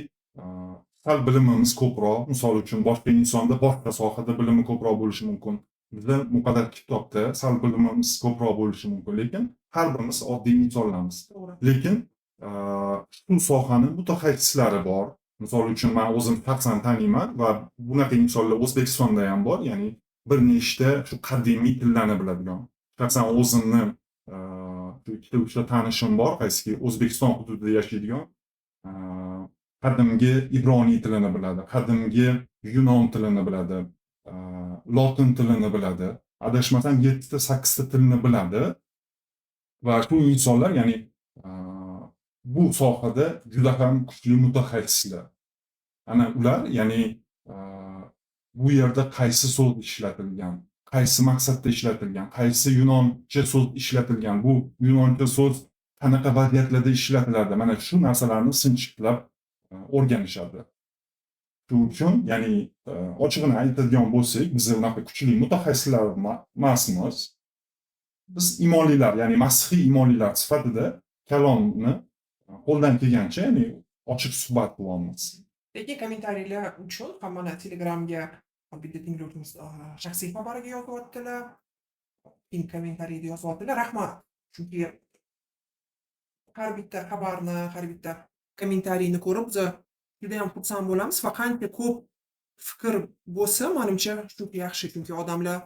sal bilimimiz ko'proq. Misol uchun, boshqa insonda boshqa sohada bilimi ko'proq bo'lishi mumkin. Bizda muqaddas kitobda sal bilimimiz ko'proq bo'lishi mumkin, lekin har birimiz oddiy insonlarmiz. Lekin shu sohani mutaxassislari bor. Misol uchun, man o'zim shaxsan taniyman va bunaqa insonlar O'zbekistonda ham bor, ya'ni bir nechta shu qadimiy tillarni biladigan. Shaxsan o'zimni shu ikkita uchta tanishim bor, qaysiki O'zbekiston hududida yashaydigan, qadimgi ibroniy tilini biladi, qadimgi yunon tilini biladi, lotin tilini biladi. Adashmasam, yettita, sakkizta tilni biladi va shu insonlar, ya'ni bu sohada juda ham kuchli mutaxassislar. Ana ular, ya'ni bu yerda qaysi so'z ishlatilgan, qaysi maqsadda ishlatilgan, qaysi yunoncha so'z ishlatilgan, bu yunoncha so'z qanaqa vaziyatlarda ishlatiladi, mana shu narsalarni sinchiklab o'rganishadi. Shu uchun, ya'ni ochig'ini aytadigan bo'lsak, biz unaqa kuchli mutaxassislar emasmiz. Biz iymonlilar, ya'ni masihiy iymonlilar sifatida kalomni qo'ldan kelgancha, ya'ni ochiq suhbat qilyapmiz. Lekin kommentariylar uchun ham mana Telegramga bitta tinglovchimiz shaxsiy xabariga yozyaptilar. Pin kommentariyda yozyaptilar. Rahmat. Chunki har bitta xabarni, har bitta kommentariyni ko'rib biz judayam xursand bo'lamiz va qancha ko'p fikr bo'lsa, manimcha, shuncha yaxshi. Chunki odamlar,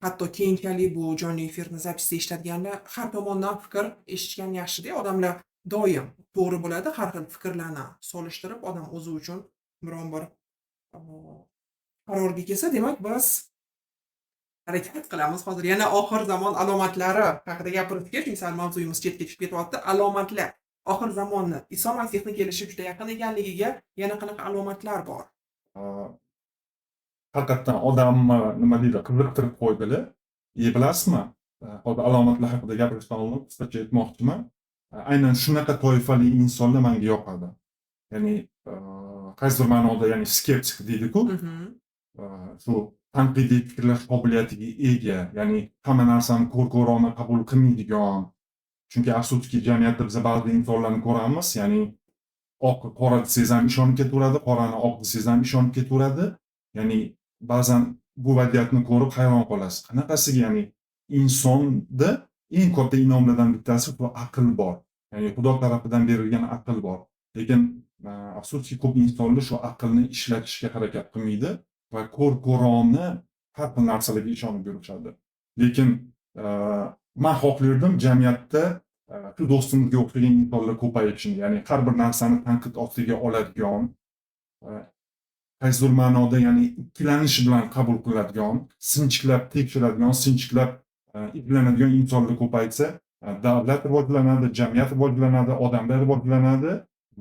hatto keyinchalik bu jonli efirni запись da eshitadiganlar har tomondan fikr eshitgan yaxshida. Odamlar doim to'g'ri bo'ladi, har xil fikrlarni solishtirib, odam o'zi uchun biron bir qarorga kelsa, demak, biz harakat qilamiz. Hozir yana oxir zamon alomatlari haqida gapirishga, chunki sal mavzuyimiz chetga chiqib ketyapti. Alomatlar. Oxir zamonni, Iso Masihni kelishi juda yaqin ekanligiga yana qanaqa alomatlar bor? Haqiqatdan odamni, nima deydi, qiziqtirib qo'ydilar. Bilasizmi, hozir alomatlar haqida gapirishdan oldin qisqacha aytmoqchiman. Aynan shunaqa toifali insonlar menga yoqadi. Ya'ni qaysidir ma'noda, ya'ni skeptik deydi-ku. Shu tanqidiy fikrlash qobiliyatiga ega, ya'ni hamma narsani ko'r-ko'rona qabul qilmaydigan. Chunki afsuski, jamiyatda biz ba'zi insonlarni ko'ramiz, ya'ni oq qora desangiz ham ishonib ketaveradi, qorani oq desangiz ham ishonib ketaveradi. Ya'ni ba'zan bu vaziyatni ko'rib hayron qolasiz. Qanaqasiga, ya'ni insonda eng katta inomlardan bittasi bu aql bor. Ya'ni Xudo tarafidan berilgan aql bor. Lekin afsuski, ko'p insonlar shu aqlni ishlatishga harakat qilmaydi va ko'r-ko'rona har xil narsalarga ishonib yurishadi. Lekin man xohlardim jamiyatda shu do'stimizga o'xshagan insonlar ko'payishini, ya'ni har bir narsani tanqid ostiga oladigan, Qaysidir ma'noda, ya'ni ikkilanish bilan qabul qiladigan, sinchiklab tekshiradigan, sinchiklab ikkilanadigan insonlar ko'paysa, davlat rivojlanadi, jamiyat rivojlanadi, odamlar rivojlanadi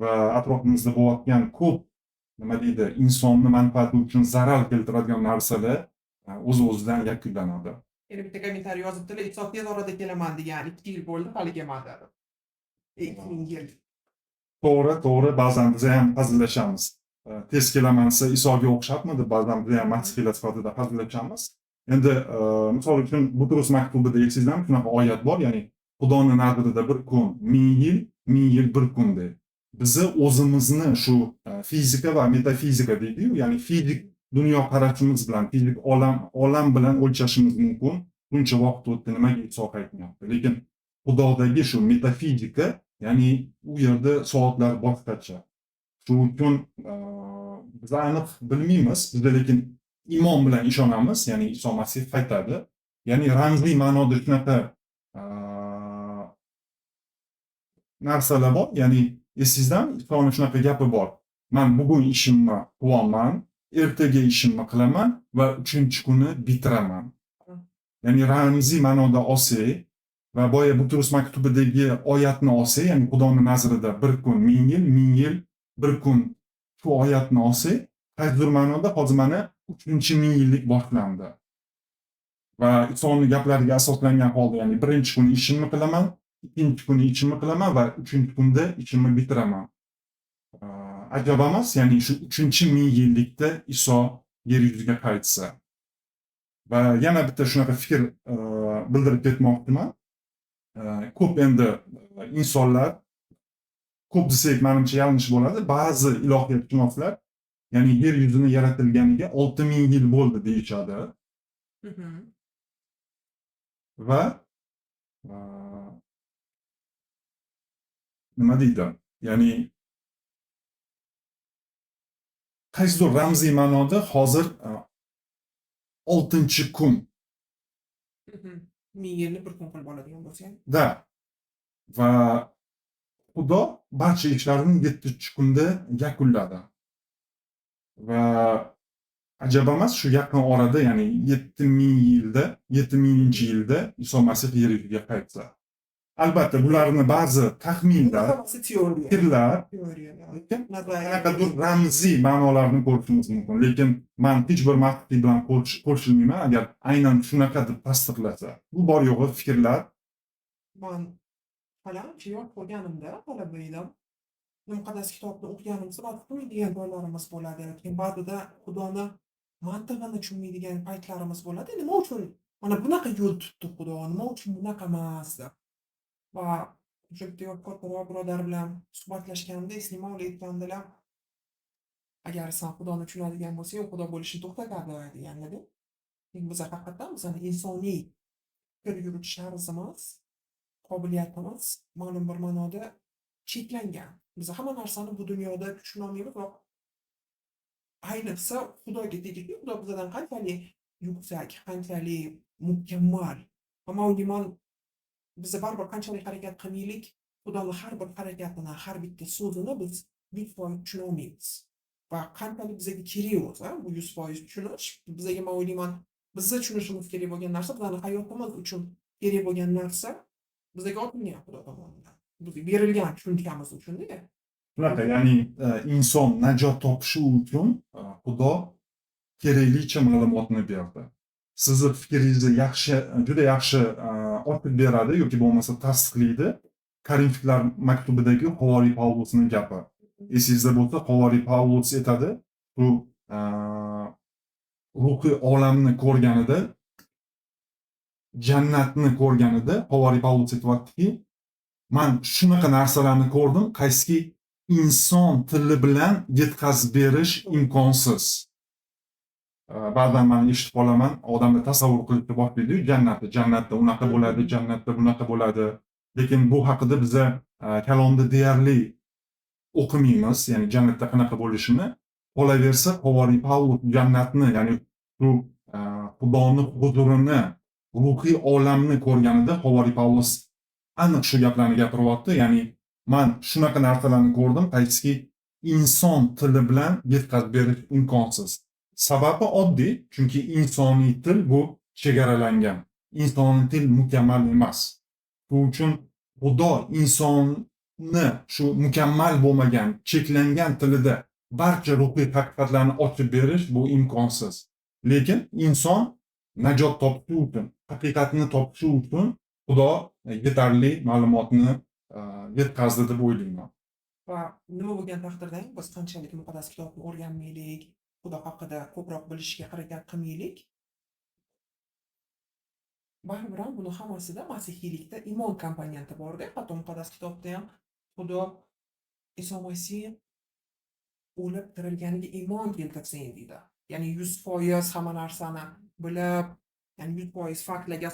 va atrofimizda bo'layotgan ko'p, nima deydi, insonni manfaati uchun zarar keltiradigan narsalar o'z-o'zidan yakunlanadi. Yana bitta kommentariy yozibdilar, Iso tez orada kelaman degan, 2 yil bo'ldi, hali kelmadi. 2000 yil. To'g'ri, to'g'ri, ba'zan biz ham hazillashamiz. Tez kelaman desa Isoga o'xshabmidi? Ba'zan biz ham masihiylar sifatida hazillashamiz. Endi misol uchun Butrus maktubida esingizdan shunaqa oyat bor, ya'ni Xudoni nazarida bir kun ming yil, ming yil bir kun deb. Bizni o'zimizni shu fizika va metafizika deydi-yu, ya'ni fizik dunyoqarashimiz bilan, fizik olam bilan o'lchashimiz mumkin. Buncha vaqt o'tdi, nimaga Iso qaytmayapti? Lekin Xudodagi shu metafizika, ya'ni u yerda soatlar boshqacha. Shu uchun biz aniq bilmaymiz, biz lekin iymon bilan ishonamiz, ya'ni Iso Masih qaytadi. Ya'ni ramziy ma'noda shunaqa narsalar bor, ya'ni esingizdan Isoni shunaqa gapi bor. Men bugun ishimni qilyapman, ertaga ishimni qilaman va uchinchi kuni bitiraman. Ya'ni ramziy ma'noda olsak va boya Butrus maktubidagi oyatni olsak, ya'ni Xudoni nazarida bir kun ming yil, ming yil bir kun, shu oyatni olsak, qaysidir ma'noda hozir mana 3-ming yillik boshlandi. Va Isoning gaplariga asoslangan holda, ya'ni birinchi kuni ishimni qilaman, ikkinchi kuni ishimni qilaman va uchinchi kunda ishimni bitiraman. Ajab emas, ya'ni shu 3-ming yillikda Iso yer yuziga qaytsa. Va yana bitta shunaqa fikr bildirib ketmoqchiman. Ko'p endi insonlar, ko'p desak menimcha yanglish bo'ladi, ba'zi ilohiyatshunoslar, ya'ni yer yuzini yaratilganiga 6000 yil bo'ldi deyishadi. Va nima deydi? Ya'ni qaysidir ramziy ma'noda hozir 6-kun. Ming yilni bir kun qilib oladigan bo'lsa ham. Da. Va Xudo barcha ishlarini 7-kunda yakunladi. Va ajab emas, shu yaqin orada, ya'ni 7000 yilda, 7000-yilda Iso Masih yer yuziga qaytsa. Albatta, bularni ba'zi taxminlar, fikrlar, lekin qanaqadir ramziy ma'nolarni ko'rishimiz mumkin. Lekin men hech bir masihiy bilan qo'shilmayman, agar aynan shunaqa deb tasdiqlasa. Bu bor yo'g'i fikrlar. Men hali ancha yosh bo'lganimda, talaba edim. Muqaddas kitobni o'qiganimizda ba'zi tushunmaydigan joylarimiz bo'ladi. Keyin ba'zida Xudoni mantig'ini tushunmaydigan paytlarimiz bo'ladi. Nima uchun mana bunaqa yo'l tutdi Xudo? Nima uchun bunaqa emas deb. Va o'sha bitta yosh kattaroq birodar bilan suhbatlashganimda eslayman, ular aytgandilar, agar sen Xudoni tushunadigan bo'lsang, u Xudo bo'lishni to'xtatadi deganlar. Lekin biz haqiqatdan bizani insoniy fikr yuritish tarzimiz, qobiliyatimiz ma'lum bir ma'noda cheklangan. Biz hamma narsani bu dunyoda tushuna olmaymiz va ayniqsa Xudoga tegishli, Xudo bizdan qanchalik yuksak, qanchalik mukammal. Ammo o'ylayman, biz baribir qanchalik harakat qilmaylik, Xudoni har bir harakatini, har bitta so'zini biz 100% tushuna olmaymiz. Va qanchalik bizga kerak bo'lsa, bu 100% tushunish, bizga men o'ylayman, bizni tushunishimiz kerak bo'lgan narsa, bizning hayotimiz uchun kerak bo'lgan narsa bizga otilgan Xudo tomonidan. Bizga berilgan tushunchamiz uchun-da. Shunaqa, ya'ni inson najot topishi uchun Xudo keraklicha ma'lumotni berdi. Sizni fikringizni yaxshi, juda yaxshi ochib beradi yoki bo'lmasa tasdiqlaydi. Korinfliklar maktubidagi Havoriy Pavlusning gapi. Esingizda bo'lsa, Havoriy Pavlus aytadi, bu ruhiy olamni ko'rganida, jannatni ko'rganida Havoriy Pavlus aytyaptiki, men shunaqa narsalarni ko'rdim, qaysiki inson tili bilan yetkazib berish imkonsiz. Ba'zan men eshitib qolaman, odamlar tasavvur qilib boshlaydi-yu, jannatda, jannatda unaqa bo'ladi, jannatda bunaqa bo'ladi. Lekin bu haqida biza kalomda deyarli o'qimaymiz, ya'ni jannatda qanaqa bo'lishini. Qolaversa, Havoriy Pavlus jannatni, ya'ni shu Xudoni huzurini, ruhiy olamni ko'rganida Havoriy Pavlus aniq shu gaplarni gapiryapti, ya'ni men shunaqa narsalarni ko'rdim, qaysiki inson tili bilan yetkazib berish imkonsiz. Sababi oddiy, chunki insoniy til bu chegaralangan. Insoniy til mukammal emas. Shuning uchun Xudo insonni shu mukammal bo'lmagan, cheklangan tilida barcha ruhiy haqiqatlarni ochib berish bu imkonsiz. Lekin inson najot topishi uchun, haqiqatni topishi uchun Xudo yetarli ma'lumotni yetkazdi deb o'ylayman. Va nima bo'lgan taqdirda ham biz qanchalik muqaddas kitobni o'rganmaylik, Xudo haqida ko'proq bilishga harakat qilmaylik, baribir ham buni hammasida masihiylikda iymon komponenti borda. Hatto muqaddas kitobda ham Xudo Iso Masih o'lib tirilganiga iymon keltirsang deydi. Ya'ni 100% hamma narsani bilib, ya'ni 100% faktlarga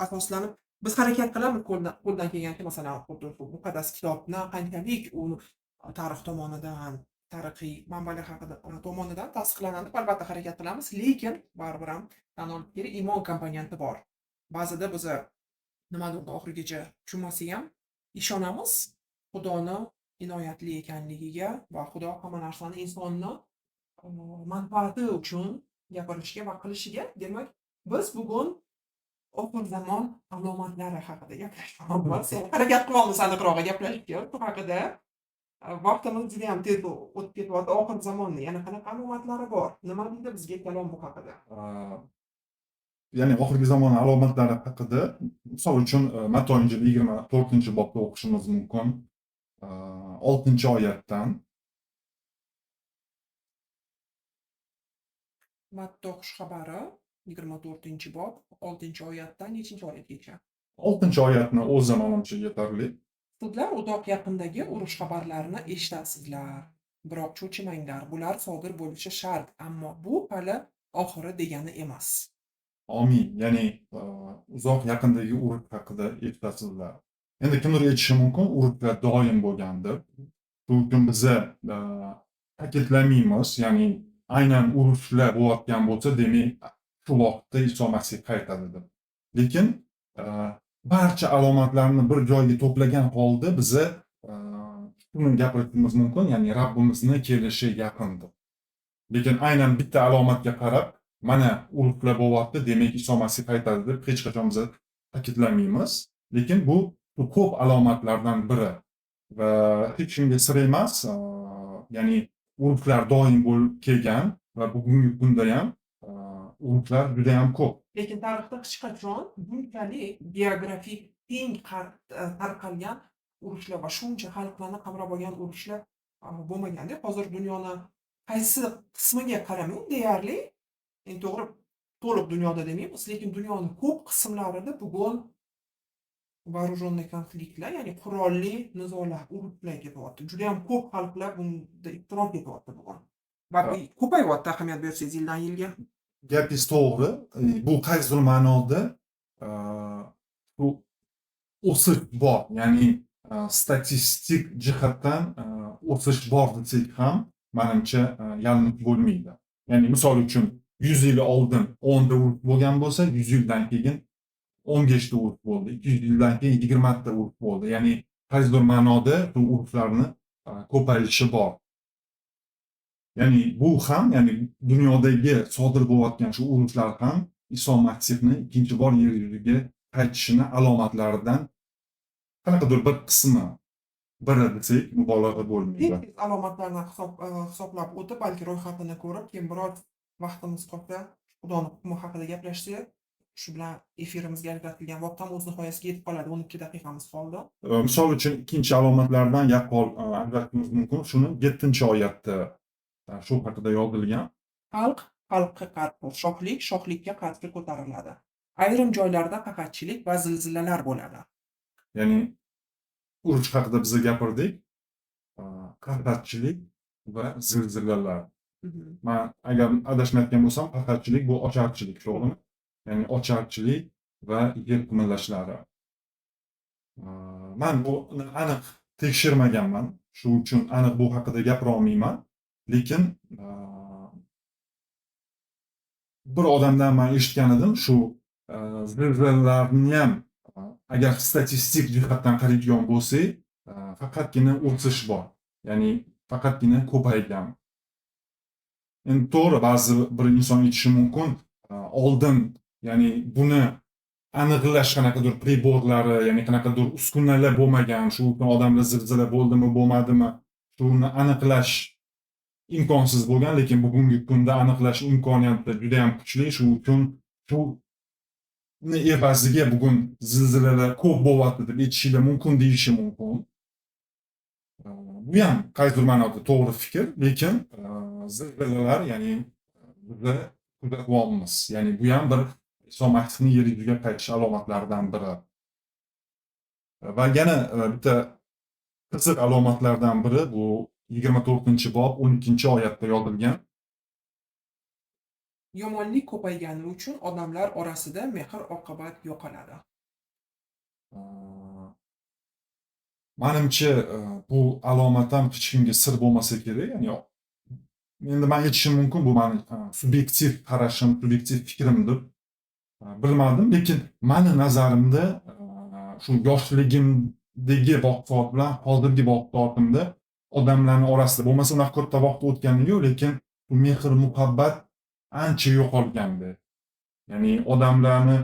asoslanib biz harakat qilamiz qo'ldan kelgancha, masalan, xuddi shu muqaddas kitobni qanchalik u tarix tomonidan, tarixiy manbalar haqida tomonidan tasdiqlanadi deb albatta harakat qilamiz, lekin baribir ham tan olish kerak, iymon komponenti bor. Ba'zida biz nimadir oxirigacha tushunmasak ham ishonamiz Xudoni inoyatli ekanligiga va Xudo hamma narsani insonni manfaati uchun gapirishga va qilishiga. Demak, biz bugun oxir zamon alomatlari haqida gaplashyapmiz. Ya'ni harakat qilyapmiz aniqrog'i gaplashishga bu haqida. Vaqtimiz juda ham tez o'tib ketyapti. Oxir zamonni yana qanaqa alomatlari bor? Nima deydi bizga kalom bu haqida? Ya'ni oxirgi zamon alomatlari haqida, misol uchun, Mato Injili 24-bobda o'qishimiz mumkin. 6-oyatdan. Matto xushxabari 24-bob 6-oyatdan nechinchi oyatgacha? 6-oyatni o'zi manimcha yetarli. Sizlar uzoq yaqindagi urush xabarlarini eshitasizlar. Biroq cho'chimanglar, bular sodir bo'lishi shart, ammo bu hali oxiri degani emas. Amin. Ya'ni uzoq yaqindagi urush haqida eshitasizlar. Endi kimdir aytishi mumkin, urushlar doim bo'lgan deb. Shuning uchun biza ta'kidlamaymiz, ya'ni aynan urushlar bo'layotgan bo'lsa, demak, shu vaqtda Iso Masih qaytadi deb. Lekin barcha alomatlarni bir joyga to'plagan holda biza shuni gapirishimiz mumkin, ya'ni Rabbimizni kelishi yaqin deb. Lekin aynan bitta alomatga qarab, mana urushlar bo'lyapti, demak Iso Masih qaytadi deb hech qachon biza ta'kidlamaymiz. Lekin bu ko'p alomatlardan biri va hech kimga sir emas, ya'ni urushlar doim bo'lib kelgan va bugungi kunda ham urushlar juda ham ko'p. Lekin tarixda hech qachon bunchalik geografik teng tarqalgan urushlar va shuncha xalqlarni qamrab olgan urushlar bo'lmaganda. Hozir dunyoni qaysi qismiga qaramang, deyarli, endi to'g'ri to'liq dunyoda demaymiz, lekin dunyoni ko'p qismlarida bugun вооруженный konfliktlar, ya'ni qurolli nizolar, urushlar ketyapti. Juda ham ko'p xalqlar bunda ishtirok etyapti bugun. Va ko'payyapti, ahamiyat bersangiz, yildan yilga. Gapingiz to'g'ri. Bu qaysidir ma'noda bu o'sish bor, ya'ni statistik jihatdan o'sish bor desak ham manimcha yanglish bo'lmaydi. Ya'ni misol uchun 100 yil oldin 10 ta urush bo'lgan bo'lsa, 100 yildan keyin 15 ta urush bo'ldi, 200 yildan keyin 20 ta urush bo'ldi. Ya'ni qaysidir ma'noda bu urushlarni ko'payishi bor. Ya'ni bu ham, ya'ni dunyodagi sodir bo'layotgan shu urushlar ham Iso Masihni ikkinchi bor yer yuziga qaytishini alomatlaridan qanaqadir bir qismi, biri desak mubolag'a bo'lmaydi. Tez alomatlarni hisoblab o'tib, balki ro'yxatini ko'rib, keyin biroz vaqtimiz qolsa, Xudoni hukmi haqida gaplashsak, shu bilan efirimizga ajratilgan vaqt ham o'z nihoyasiga yetib qoladi. 12 daqiqamiz qoldi. Misol uchun ikkinchi alomatlardan yaqqol ajratishimiz mumkin. Shuni 7-oyatda shu haqida yozilgan. Xalq xalqqa qarshi, shohlik shohlikka qarshi ko'tariladi. Ayrim joylarda qahatchilik va zilzilalar bo'ladi. Ya'ni urush haqida biz gapirdik. Qahatchilik va zilzilalar. Men agar adashmayotgan bo'lsam, qahatchilik bu ocharchilik, to'g'rimi? Ya'ni ocharchilik va yer qimirlashlari. Men buni aniq tekshirmaganman. Shu uchun aniq bu haqida gapira olmayman. Lekin bir odamdan men eshitgan edim, shu zilzilalarni ham agar statistik jihatdan qaraydigan bo'lsak, faqatgina o'sish bor. Ya'ni faqatgina ko'paygan. Endi to'g'ri, ba'zi bir inson aytishi mumkin, oldin, ya'ni buni aniqlash qanaqadir priborlari, ya'ni qanaqadir uskunalar bo'lmagan, shu uchun odamlar zilzila bo'ldimi, bo'lmadimi, shuni aniqlash imkonsiz bo'lgan, lekin bugungi kunda aniqlash imkoniyati juda ham kuchli. Shu uchun shuni evaziga bugun zilzilalar ko'p bo'lyapti deb aytishinglar mumkin, deyishi mumkin. Bu ham qaysidir ma'noda to'g'ri fikr, lekin zilzilalar, ya'ni biza kuzatyapmiz. Ya'ni bu ham bir Iso Masihning yer yuziga qaytish alomatlaridan biri. Va yana bitta qiziq alomatlardan biri, bu 24-bob 12-oyatda yozilgan. Yomonlik ko'paygani uchun odamlar orasida mehr-oqibat yo'qoladi. Manimcha, bu alomat ham hech kimga sir bo'lmasa kerak. Ya'ni endi man aytishim mumkin, bu mani subyektiv qarashim, subyektiv fikrim deb. Bilmadim, lekin mani nazarimda shu yoshligimdagi vaqt soat bilan hozirgi vaqt soatimda odamlarni orasida bo'lmasa unaqa katta vaqt o'tgani yo'q, lekin bu mehr-muhabbat ancha yo'qolgandi. Ya'ni odamlarni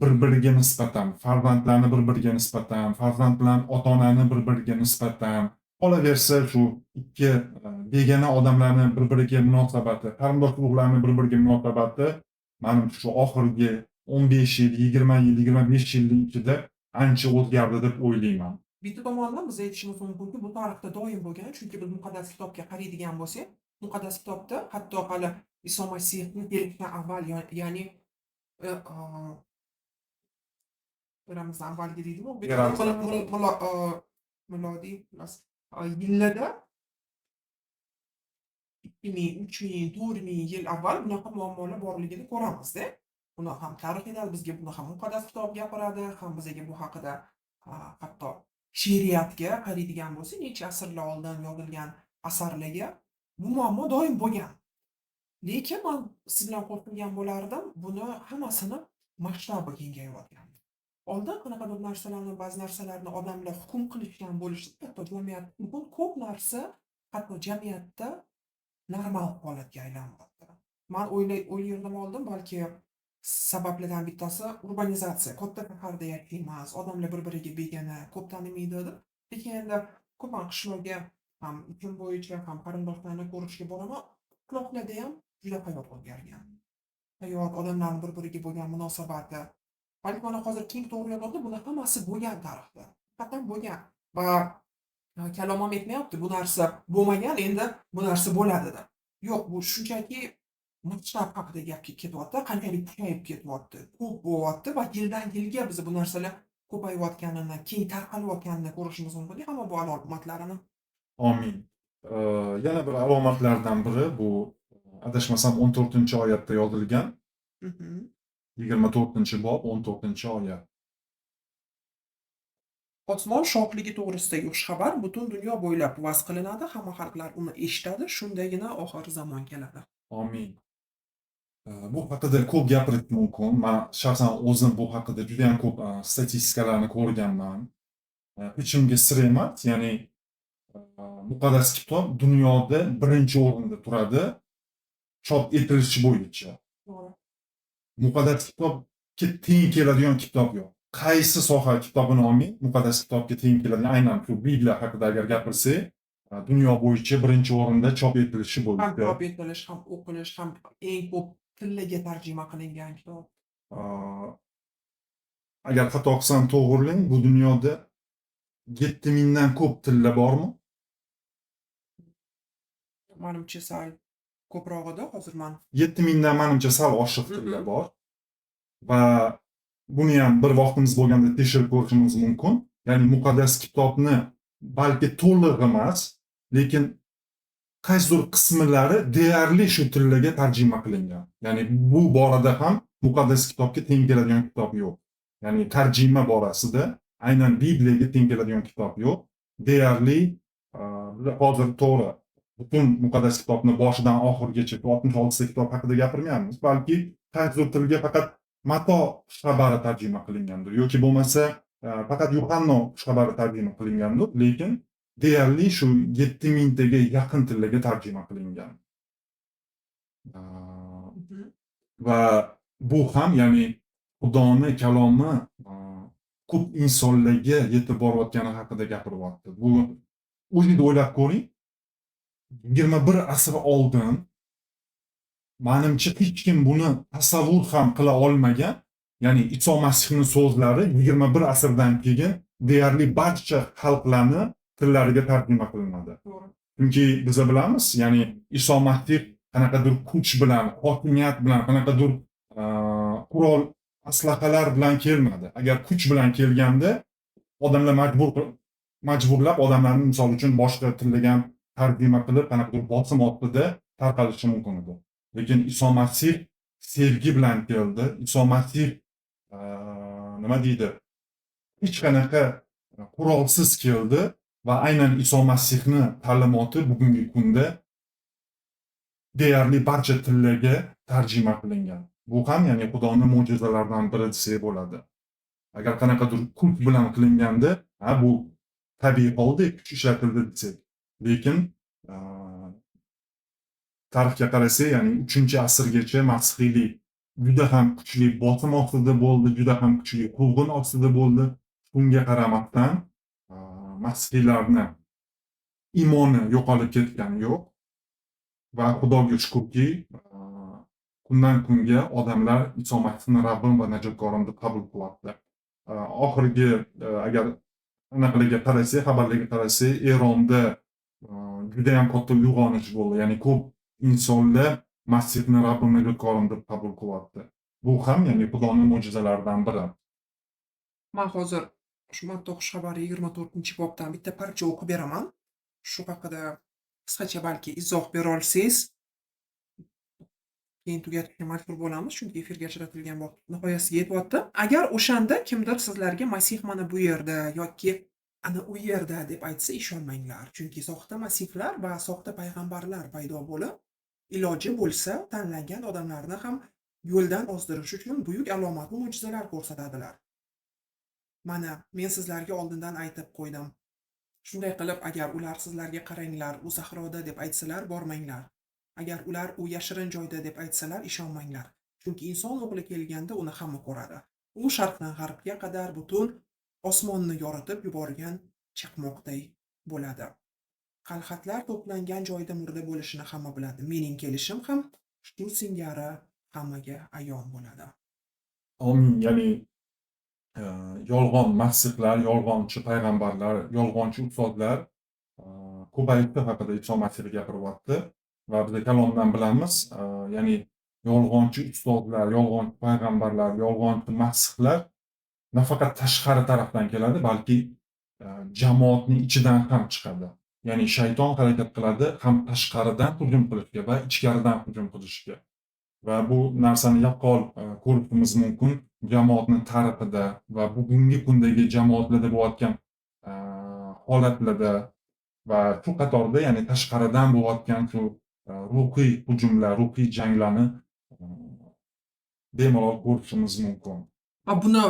bir-biriga nisbatan, farzandlarni bir-biriga nisbatan, farzand bilan ota-onani bir-biriga nisbatan, qolaversa shu ikki begona odamlarni bir-biriga munosabati, qarindosh urug'larni bir-biriga munosabati manimcha shu oxirgi 15 yil, 20 yil, 25 yilning ichida ancha o'zgardi deb o'ylayman. Bitta tomondan biz aytishimiz mumkinki, bu tarixda doim bo'lgan, chunki biz muqaddas kitobga qaraydigan bo'lsak, muqaddas kitobda hatto hali Iso Masihni kelishidan avval, ya'ni eramizdan avvalgi deydimi? Eramizdan. Milodiy yillarda 2000, 3000, 4000 yil avval bunaqa muammolar borligini ko'ramizda. Buni ham tarix aytadi, bizga buni ham muqaddas kitob gapiradi, ham bizga bu haqida hatto she'riyatga qaraydigan bo'lsak, necha asrlar oldin yozilgan asarlarga bu muammo doim bo'lgan. Lekin man siz bilan qo'shilgan bo'lardim, buni hammasini masshtabi kengayotgan. Oldin qanaqadir narsalarni, ba'zi narsalarni odamlar hukm qilishgan bo'lishdi, hatto jamiyat bugun ko'p narsa hatto jamiyatda normal holatga aylanyapti. Man o'ylardim oldin, balki sabablardan bittasi urbanizatsiya, katta shaharda yashaymiz, odamlar bir-biriga begona, ko'p tanimaydi deb. Lekin endi ko'p man qishloqga ham ishim bo'yicha, ham qarindoshlarni ko'rishga boraman. Qishloqlarda ham juda hayot o'zgargan. Hayot, odamlarning bir-biriga bo'lgan munosabati. Balki mana hozir keng to'g'ri yozildi, buni hammasi bo'lgan tarixda. Haqiqatan bo'lgan. Va kalom ham aytmayapti, bu narsa bo'lmagan, endi bu narsa bo'ladi deb. Yo'q, bu shunchaki masshtab haqida gap ketyapti, qanchalik kuchayib ketyapti, ko'p bo'lyapti va yildan yilga biz bu narsalar ko'payayotganini, keng tarqalayotganini ko'rishimiz mumkin hamma bu alomatlarini. Amin. Yana bir alomatlardan biri bu, adashmasam, 14-oyatda yozilgan. 24-bob 14-oyat. Osmon shohligi to'g'risidagi xushxabar butun dunyo bo'ylab va'z qilinadi, hamma xalqlar uni eshitadi, shundagina oxir zamon keladi. Amin. Bu haqida ko'p gapirish mumkin. Man shaxsan o'zim bu haqida juda ham ko'p statistikalarni ko'rganman. Hech kimga sir emas, ya'ni muqaddas kitob dunyoda birinchi o'rinda turadi chop etilishi bo'yicha. To'g'ri. Muqaddas kitobga teng keladigan kitob yo'q. Qaysi soha kitobini olmang, muqaddas kitobga teng keladigan, aynan shu Bibliya haqida agar gapirsak, dunyo bo'yicha birinchi o'rinda chop etilishi Ham bo'yicha. chop etilish, ham o'qilish, ham eng ko'p tillarga tarjima qilingan kitob. Agar xato qilsam to'g'rilang, bu dunyoda 7000 dan ko'p tillar bormi? Manimcha, sal ko'proq edi, hozir man 7000 dan manimcha sal oshiq tillar bor. Va buni ham bir vaqtimiz bo'lganda tekshirib ko'rishimiz mumkin. Ya'ni muqaddas kitobni balki to'liq emas, lekin qaysidir qismlari deyarli shu tillarga tarjima qilingan. Ya'ni bu borada ham muqaddas kitobga teng keladigan kitob yo'q. Ya'ni tarjima borasida aynan Bibliyaga teng keladigan kitob yo'q. Deyarli hozir to'g'ri butun muqaddas kitobni boshidan oxirigacha 66 ta kitob haqida gapirmayapmiz, balki qaysidir tilga faqat Mato xushxabari tarjima qilingandir yoki bo'lmasa faqat Yuhanno xushxabari tarjima qilingandir, lekin Deyarli shu 7000 taga yaqin tillarga tarjima qilingan. Va bu ham, ya'ni Xudoni kalomi ko'p insonlarga yetib borayotgani haqida gapiryapti. Bu o'zingiz o'ylab ko'ring. 21 asr oldin manimcha hech kim buni tasavvur ham qila olmagan. Ya'ni Iso Masihning so'zlari 21 asrdan keyin deyarli barcha xalqlarni tillariga tarjima qilinadi. Chunki biz bilamiz, ya'ni Iso Masih qanaqadir kuch bilan, hokimiyat bilan, qanaqadir qurol, aslahalar bilan kelmadi. Agar kuch bilan kelganda, odamlar majburlab odamlarni, misol uchun, boshqa tillarga ham tarjima qilib, qanaqadir bosim ostida tarqalishi mumkin edi. Lekin Iso Masih sevgi bilan keldi. Iso Masih nima deydi? Hech qanaqa qurolsiz keldi va aynan Iso Masihni ta'limoti bugungi kunda deyarli barcha tillarga tarjima qilingan. Bu ham, ya'ni Xudoning mo'jizalaridan biri desak bo'ladi. Agar qanaqadir kuch bilan qilinganda, ha, bu tabiiy holda kuch ishlatildi desak. Lekin tarixga qarasak, ya'ni 3-asrgacha masihiylik juda ham kuchli bosim ostida bo'ldi, juda ham kuchli quvg'in ostida bo'ldi. Shunga qaramasdan masihiylarni iymoni yo'qolib ketgani yo'q va Xudoga shukurki, kundan kunga odamlar Iso Masihni Rabbim va najotkorim deb qabul qilyapti. Oxirgi agar anaqalarga qarasak, xabarlarga qarasak, Eronda judayam katta uyg'onish bo'ldi. Ya'ni ko'p insonlar Masihni Rabbim najotkorim deb qabul qilyapti. Bu ham, ya'ni Xudoning mo'jizalaridan biri. Man hozir shu Matto xushxabari 24-bobdan bitta parcha o'qib beraman. Shu haqida qisqacha balki izoh bera olsangiz, keyin tugatishga majbur bo'lamiz, chunki efirga ajratilgan vaqt nihoyasiga yetyapti. Agar o'shanda kimdir sizlarga Masih mana bu yerda yoki ana u yerda deb aytsa, ishonmanglar. Chunki soxta masihlar va soxta payg'ambarlar paydo bo'lib, iloji bo'lsa, tanlangan odamlarni ham yo'ldan ozdirish uchun buyuk alomat va mo'jizalar ko'rsatadilar. Mana, men sizlarga oldindan aytib qo'ydim. Shunday qilib, agar ular sizlarga qaranglar, u sahroda deb aytsalar, bormanglar. Agar ular u yashirin joyda deb aytsalar, ishonmanglar. Chunki inson o'g'li kelganda uni hamma ko'radi. U sharqdan g'arbga qadar butun osmonni yoritib yuborgan chaqmoqday bo'ladi. Qalxatlar to'plangan joyda murda bo'lishini hamma biladi. Mening kelishim ham shu singari hammaga ayon bo'ladi. Omin. Ya'ni yolg'on masihlar, yolg'onchi payg'ambarlar, yolg'onchi ustozlar ko'payishi haqida Iso Masih gapiryapti va biz kalomdan bilamiz, ya'ni yolg'onchi ustozlar, yolg'onchi payg'ambarlar, yolg'onchi masihlar nafaqat tashqari tarafdan keladi, balki jamoatning ichidan ham chiqadi. Ya'ni shayton harakat qiladi ham tashqaridan hujum qilishga va ichkaridan hujum qilishga. Va bu narsani yaqqol ko'rishimiz mumkin jamoatni tarixida va bugungi kundagi jamoatlarda bo'layotgan holatlarda va shu qatorda, ya'ni tashqaridan bo'layotgan shu ruhiy hujumlar, ruhiy janglarni bemalol ko'rishimiz mumkin. Va buni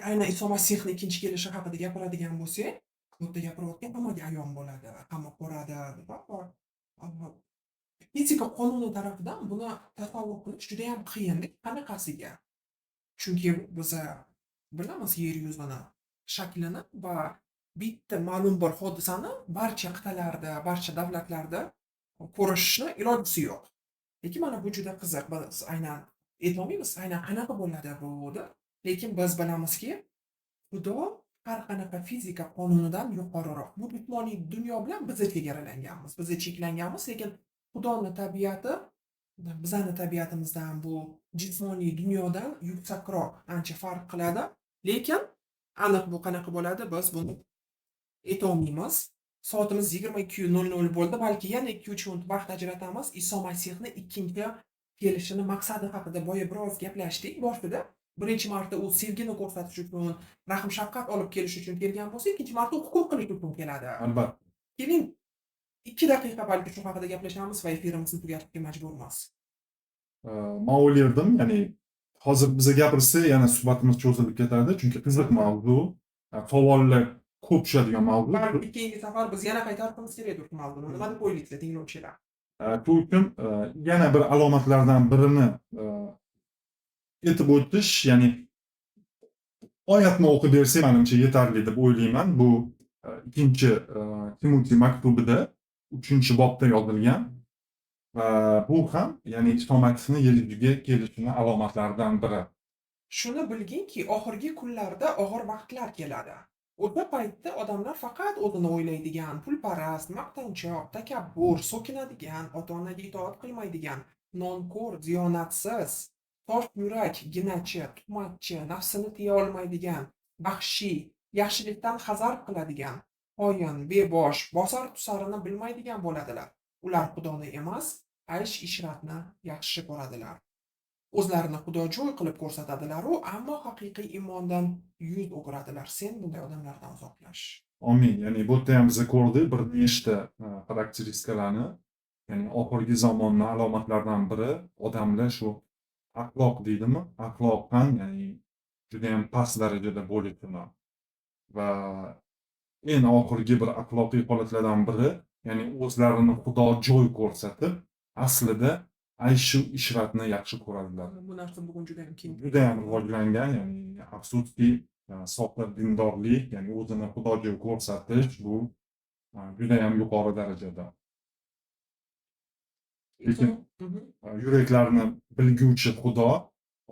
aynan Iso Masihni ikkinchi kelishi haqida gapiradigan bo'lsak, bu yerda gapirayotgan hammaga ayon bo'ladi, hamma ko'radi deb. Fizika qonuni tarafidan buni tasavvur qilish judayam qiyin. Qanaqasiga? Chunki biza bilamiz yer yuzini shaklini va bitta ma'lum bir hodisani barcha qit'alarda, barcha davlatlarda ko'rishni ilojisi yo'q. Lekin mana bu juda qiziq. Biz aynan aytolmaymiz, aynan qanaqa bo'ladi bu deb. Lekin biz bilamizki, Xudo har qanaqa fizika qonunidan yuqoriroq. Bu jismoniy dunyo bilan biza chegaralanganmiz, biza cheklanganmiz, lekin Xudoni tabiati bizani tabiatimizdan, bu jismoniy dunyodan yuksakroq, ancha farq qiladi. Lekin aniq bu qanaqa bo'ladi, biz buni aytolmaymiz. Soatimiz 22:00 bo'ldi, balki yana 2-3 minut vaqt ajratamiz. Iso Masihni ikkinchi kelishini maqsadi haqida boya biroz gaplashdik boshida. Birinchi marta u sevgini ko'rsatish uchun, rahm shafqat olib kelish uchun kelgan bo'lsa, ikkinchi marta u hukm qilish uchun keladi. Albatta. Keling, 2 daqiqa balki shu haqida gaplashamiz va efirimizni tugatishga majburmiz. Man o'ylardim, ya'ni hozir biza gapirsak, yana suhbatimiz cho'zilib ketadi, chunki qiziq mavzu. Savollar ko'p tushadigan mavzu. Balki keyingi safar biz yana qaytarishimiz kerakdir bu mavzuni. Nima deb o'ylaysizlar, tinglovchilar? Shu uchun yana bir alomatlardan birini aytib o'tish, ya'ni oyatni o'qib bersak, manimcha yetarli deb o'ylayman. Bu 2 Timotey maktubida 3-bobda yozilgan va bu ham, ya'ni Iso Masihni yer yuziga kelishini alomatlaridan biri. Shuni bilginki, oxirgi kunlarda og'ir vaqtlar keladi. O'sha paytda odamlar faqat o'zini o'ylaydigan, pulparast, maqtanchoq, takabbur, so'kinadigan, ota-onaga itoat qilmaydigan, nonko'r, diyonatsiz, tosh yurak, ginachi, tuhmatchi, nafsini tiya olmaydigan, vahshiy, yaxshilikdan hazar qiladigan, xoin, bebosh, bosar-tusarini bilmaydigan bo'ladilar. Ular Xudoni emas, aysh-ishratni yaxshi ko'radilar. O'zlarini xudojo'y qilib ko'rsatadilar-u, ammo haqiqiy iymondan yuz o'giradilar. Sen bunday odamlardan uzoqlash. Amin. Ya'ni bu yerda ham biz ko'rdik bir nechta xarakteristikalarni. Ya'ni oxirgi zamonni alomatlaridan biri odamlar shu axloq deydimi? Axloqdan, ya'ni juda ham past darajada bo'lishini va eng oxirgi bir axloqiy holatlardan biri, ya'ni o'zlarini xudojo'y ko'rsatib, aslida ayshu ishratni yaxshi ko'radilar. Bu narsa bugun juda ham keng. Juda ham rivojlangan, ya'ni afsuski, soxta dindorlik, ya'ni o'zini xudojo'y ko'rsatish bu juda ham yuqori darajada. Lekin yuraklarni bilguvchi Xudo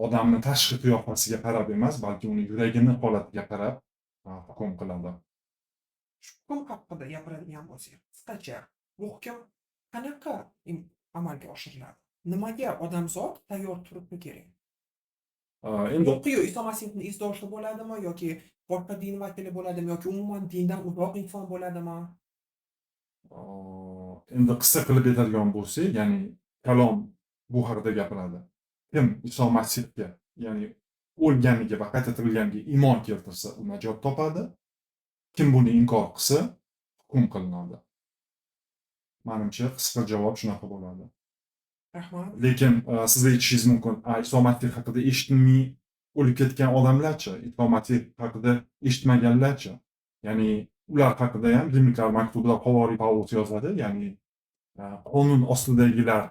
odamni tashqi qiyofasiga qarab emas, balki uni yuragini holatiga qarab hukm qiladi. Shu hukm haqida gapiradigan bo'lsak, qisqacha bu hukm qanaqa amalga oshiriladi? Nimaga odamzod tayyor turishi kerak? Endi Yo'q, Iso Masihning izdoshi bo'ladimi yoki boshqa din vakili bo'ladimi yoki umuman dindan uzoq inson bo'ladimi? Endi qisqa qilib aytadigan bo'lsak, ya'ni kalom bu haqida gapiradi. Kim Iso Masihga, ya'ni o'lganiga va qayta tirilganiga iymon keltirsa, u najot topadi. Kim buni inkor qilsa, hukm qilinadi. Manimcha qisqa javob shunaqa bo'ladi. Rahmat. Lekin siz aytishingiz mumkin, Iso Masih haqida eshitmay o'lib ketgan odamlarchi, Iso Masih haqida eshitmaganlarchi, ya'ni ular haqida ham Rimliklar maktubida Havoriy Pavlus yozadi, ya'ni qonun ostidagilar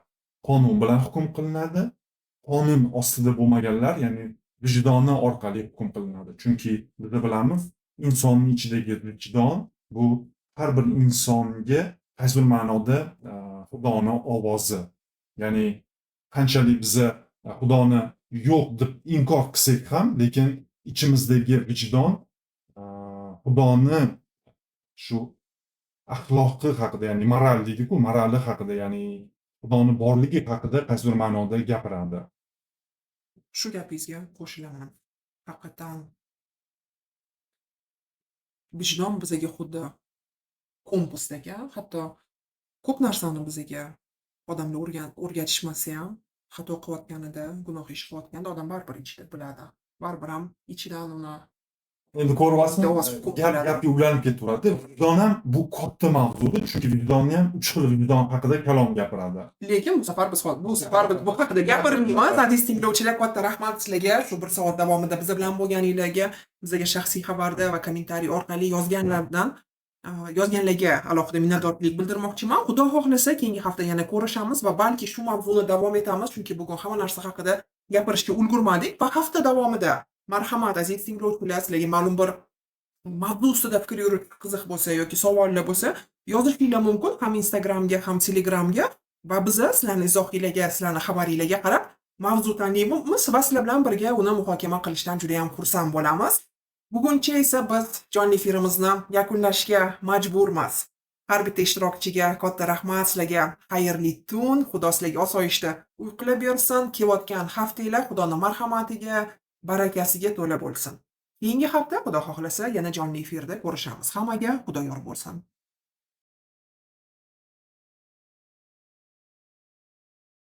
qonun bilan hukm qilinadi, qonun ostida bo'lmaganlar, ya'ni vijdoni orqali hukm qilinadi. Chunki biz bilamiz, insonning ichidagi vijdon bu har bir insonga qaysidir ma'noda Xudoni ovozi. Ya'ni qanchalik biza Xudoni yo'q deb inkor qilsak ham, lekin ichimizdagi vijdon Xudoni shu axloqi haqida, ya'ni moral deydi-ku, morali haqida, ya'ni Xudoni borligi haqida qaysidir ma'noda gapiradi. Shu gapingizga qo'shilaman. Haqiqatan vijdon bizaga xuddi kompasdek, hatto ko'p narsani bizaga odamlar o'rgatishmasa ham, xato qilayotganida, gunoh ish qilayotganda odam baribir ichida biladi. Baribir ham ichidan uni Endi ko'ryapsizmi? Ovoz ko'p Gap bo'ladi. gapga ulanib ketaveradi. Vijdon ham bu katta mavzuda, chunki vijdonni ham 3 xil vijdon haqida kalom gapiradi. Lekin bu safar biz bu haqida gapirmaymiz. Aziz tinglovchilar, katta rahmat sizlarga shu bir soat davomida biz bilan bo'lganinglarga, bizga shaxsiy xabarda va kommentariy orqali yozganlarga alohida minnatdorchilik bildirmoqchiman. Xudo xohlasa, keyingi hafta yana ko'rishamiz va balki shu mavzuni davom etamiz, chunki bugun hamma narsa haqida gapirishga ulgurmadik va hafta davomida marhamat, aziz tinglovchilar, sizlarga ma'lum bir mavzu ustida fikr yuritish qiziq bo'lsa yoki savollar bo'lsa, yozishinglar mumkin ham Instagramga, ham Telegramga va biza sizlarni izohinglarga, sizlarni xabaringlarga qarab mavzu tanlaymiz va sizlar bilan birga uni muhokama qilishdan juda ham xursand bo'lamiz. Buguncha esa biz jonli efirimizni yakunlashga majburmiz. Har bitta ishtirokchiga katta rahmat, sizlarga xayrli tun, Xudo sizlarga osoyishta uyqular bersin, kelayotgan haftanglar Xudoning marhamatiga, barakasiga to'la bo'lsin. Keyingi hafta Xudo xohlasa yana jonli efirda ko'rishamiz. Hammaga Xudo yor bo'lsin.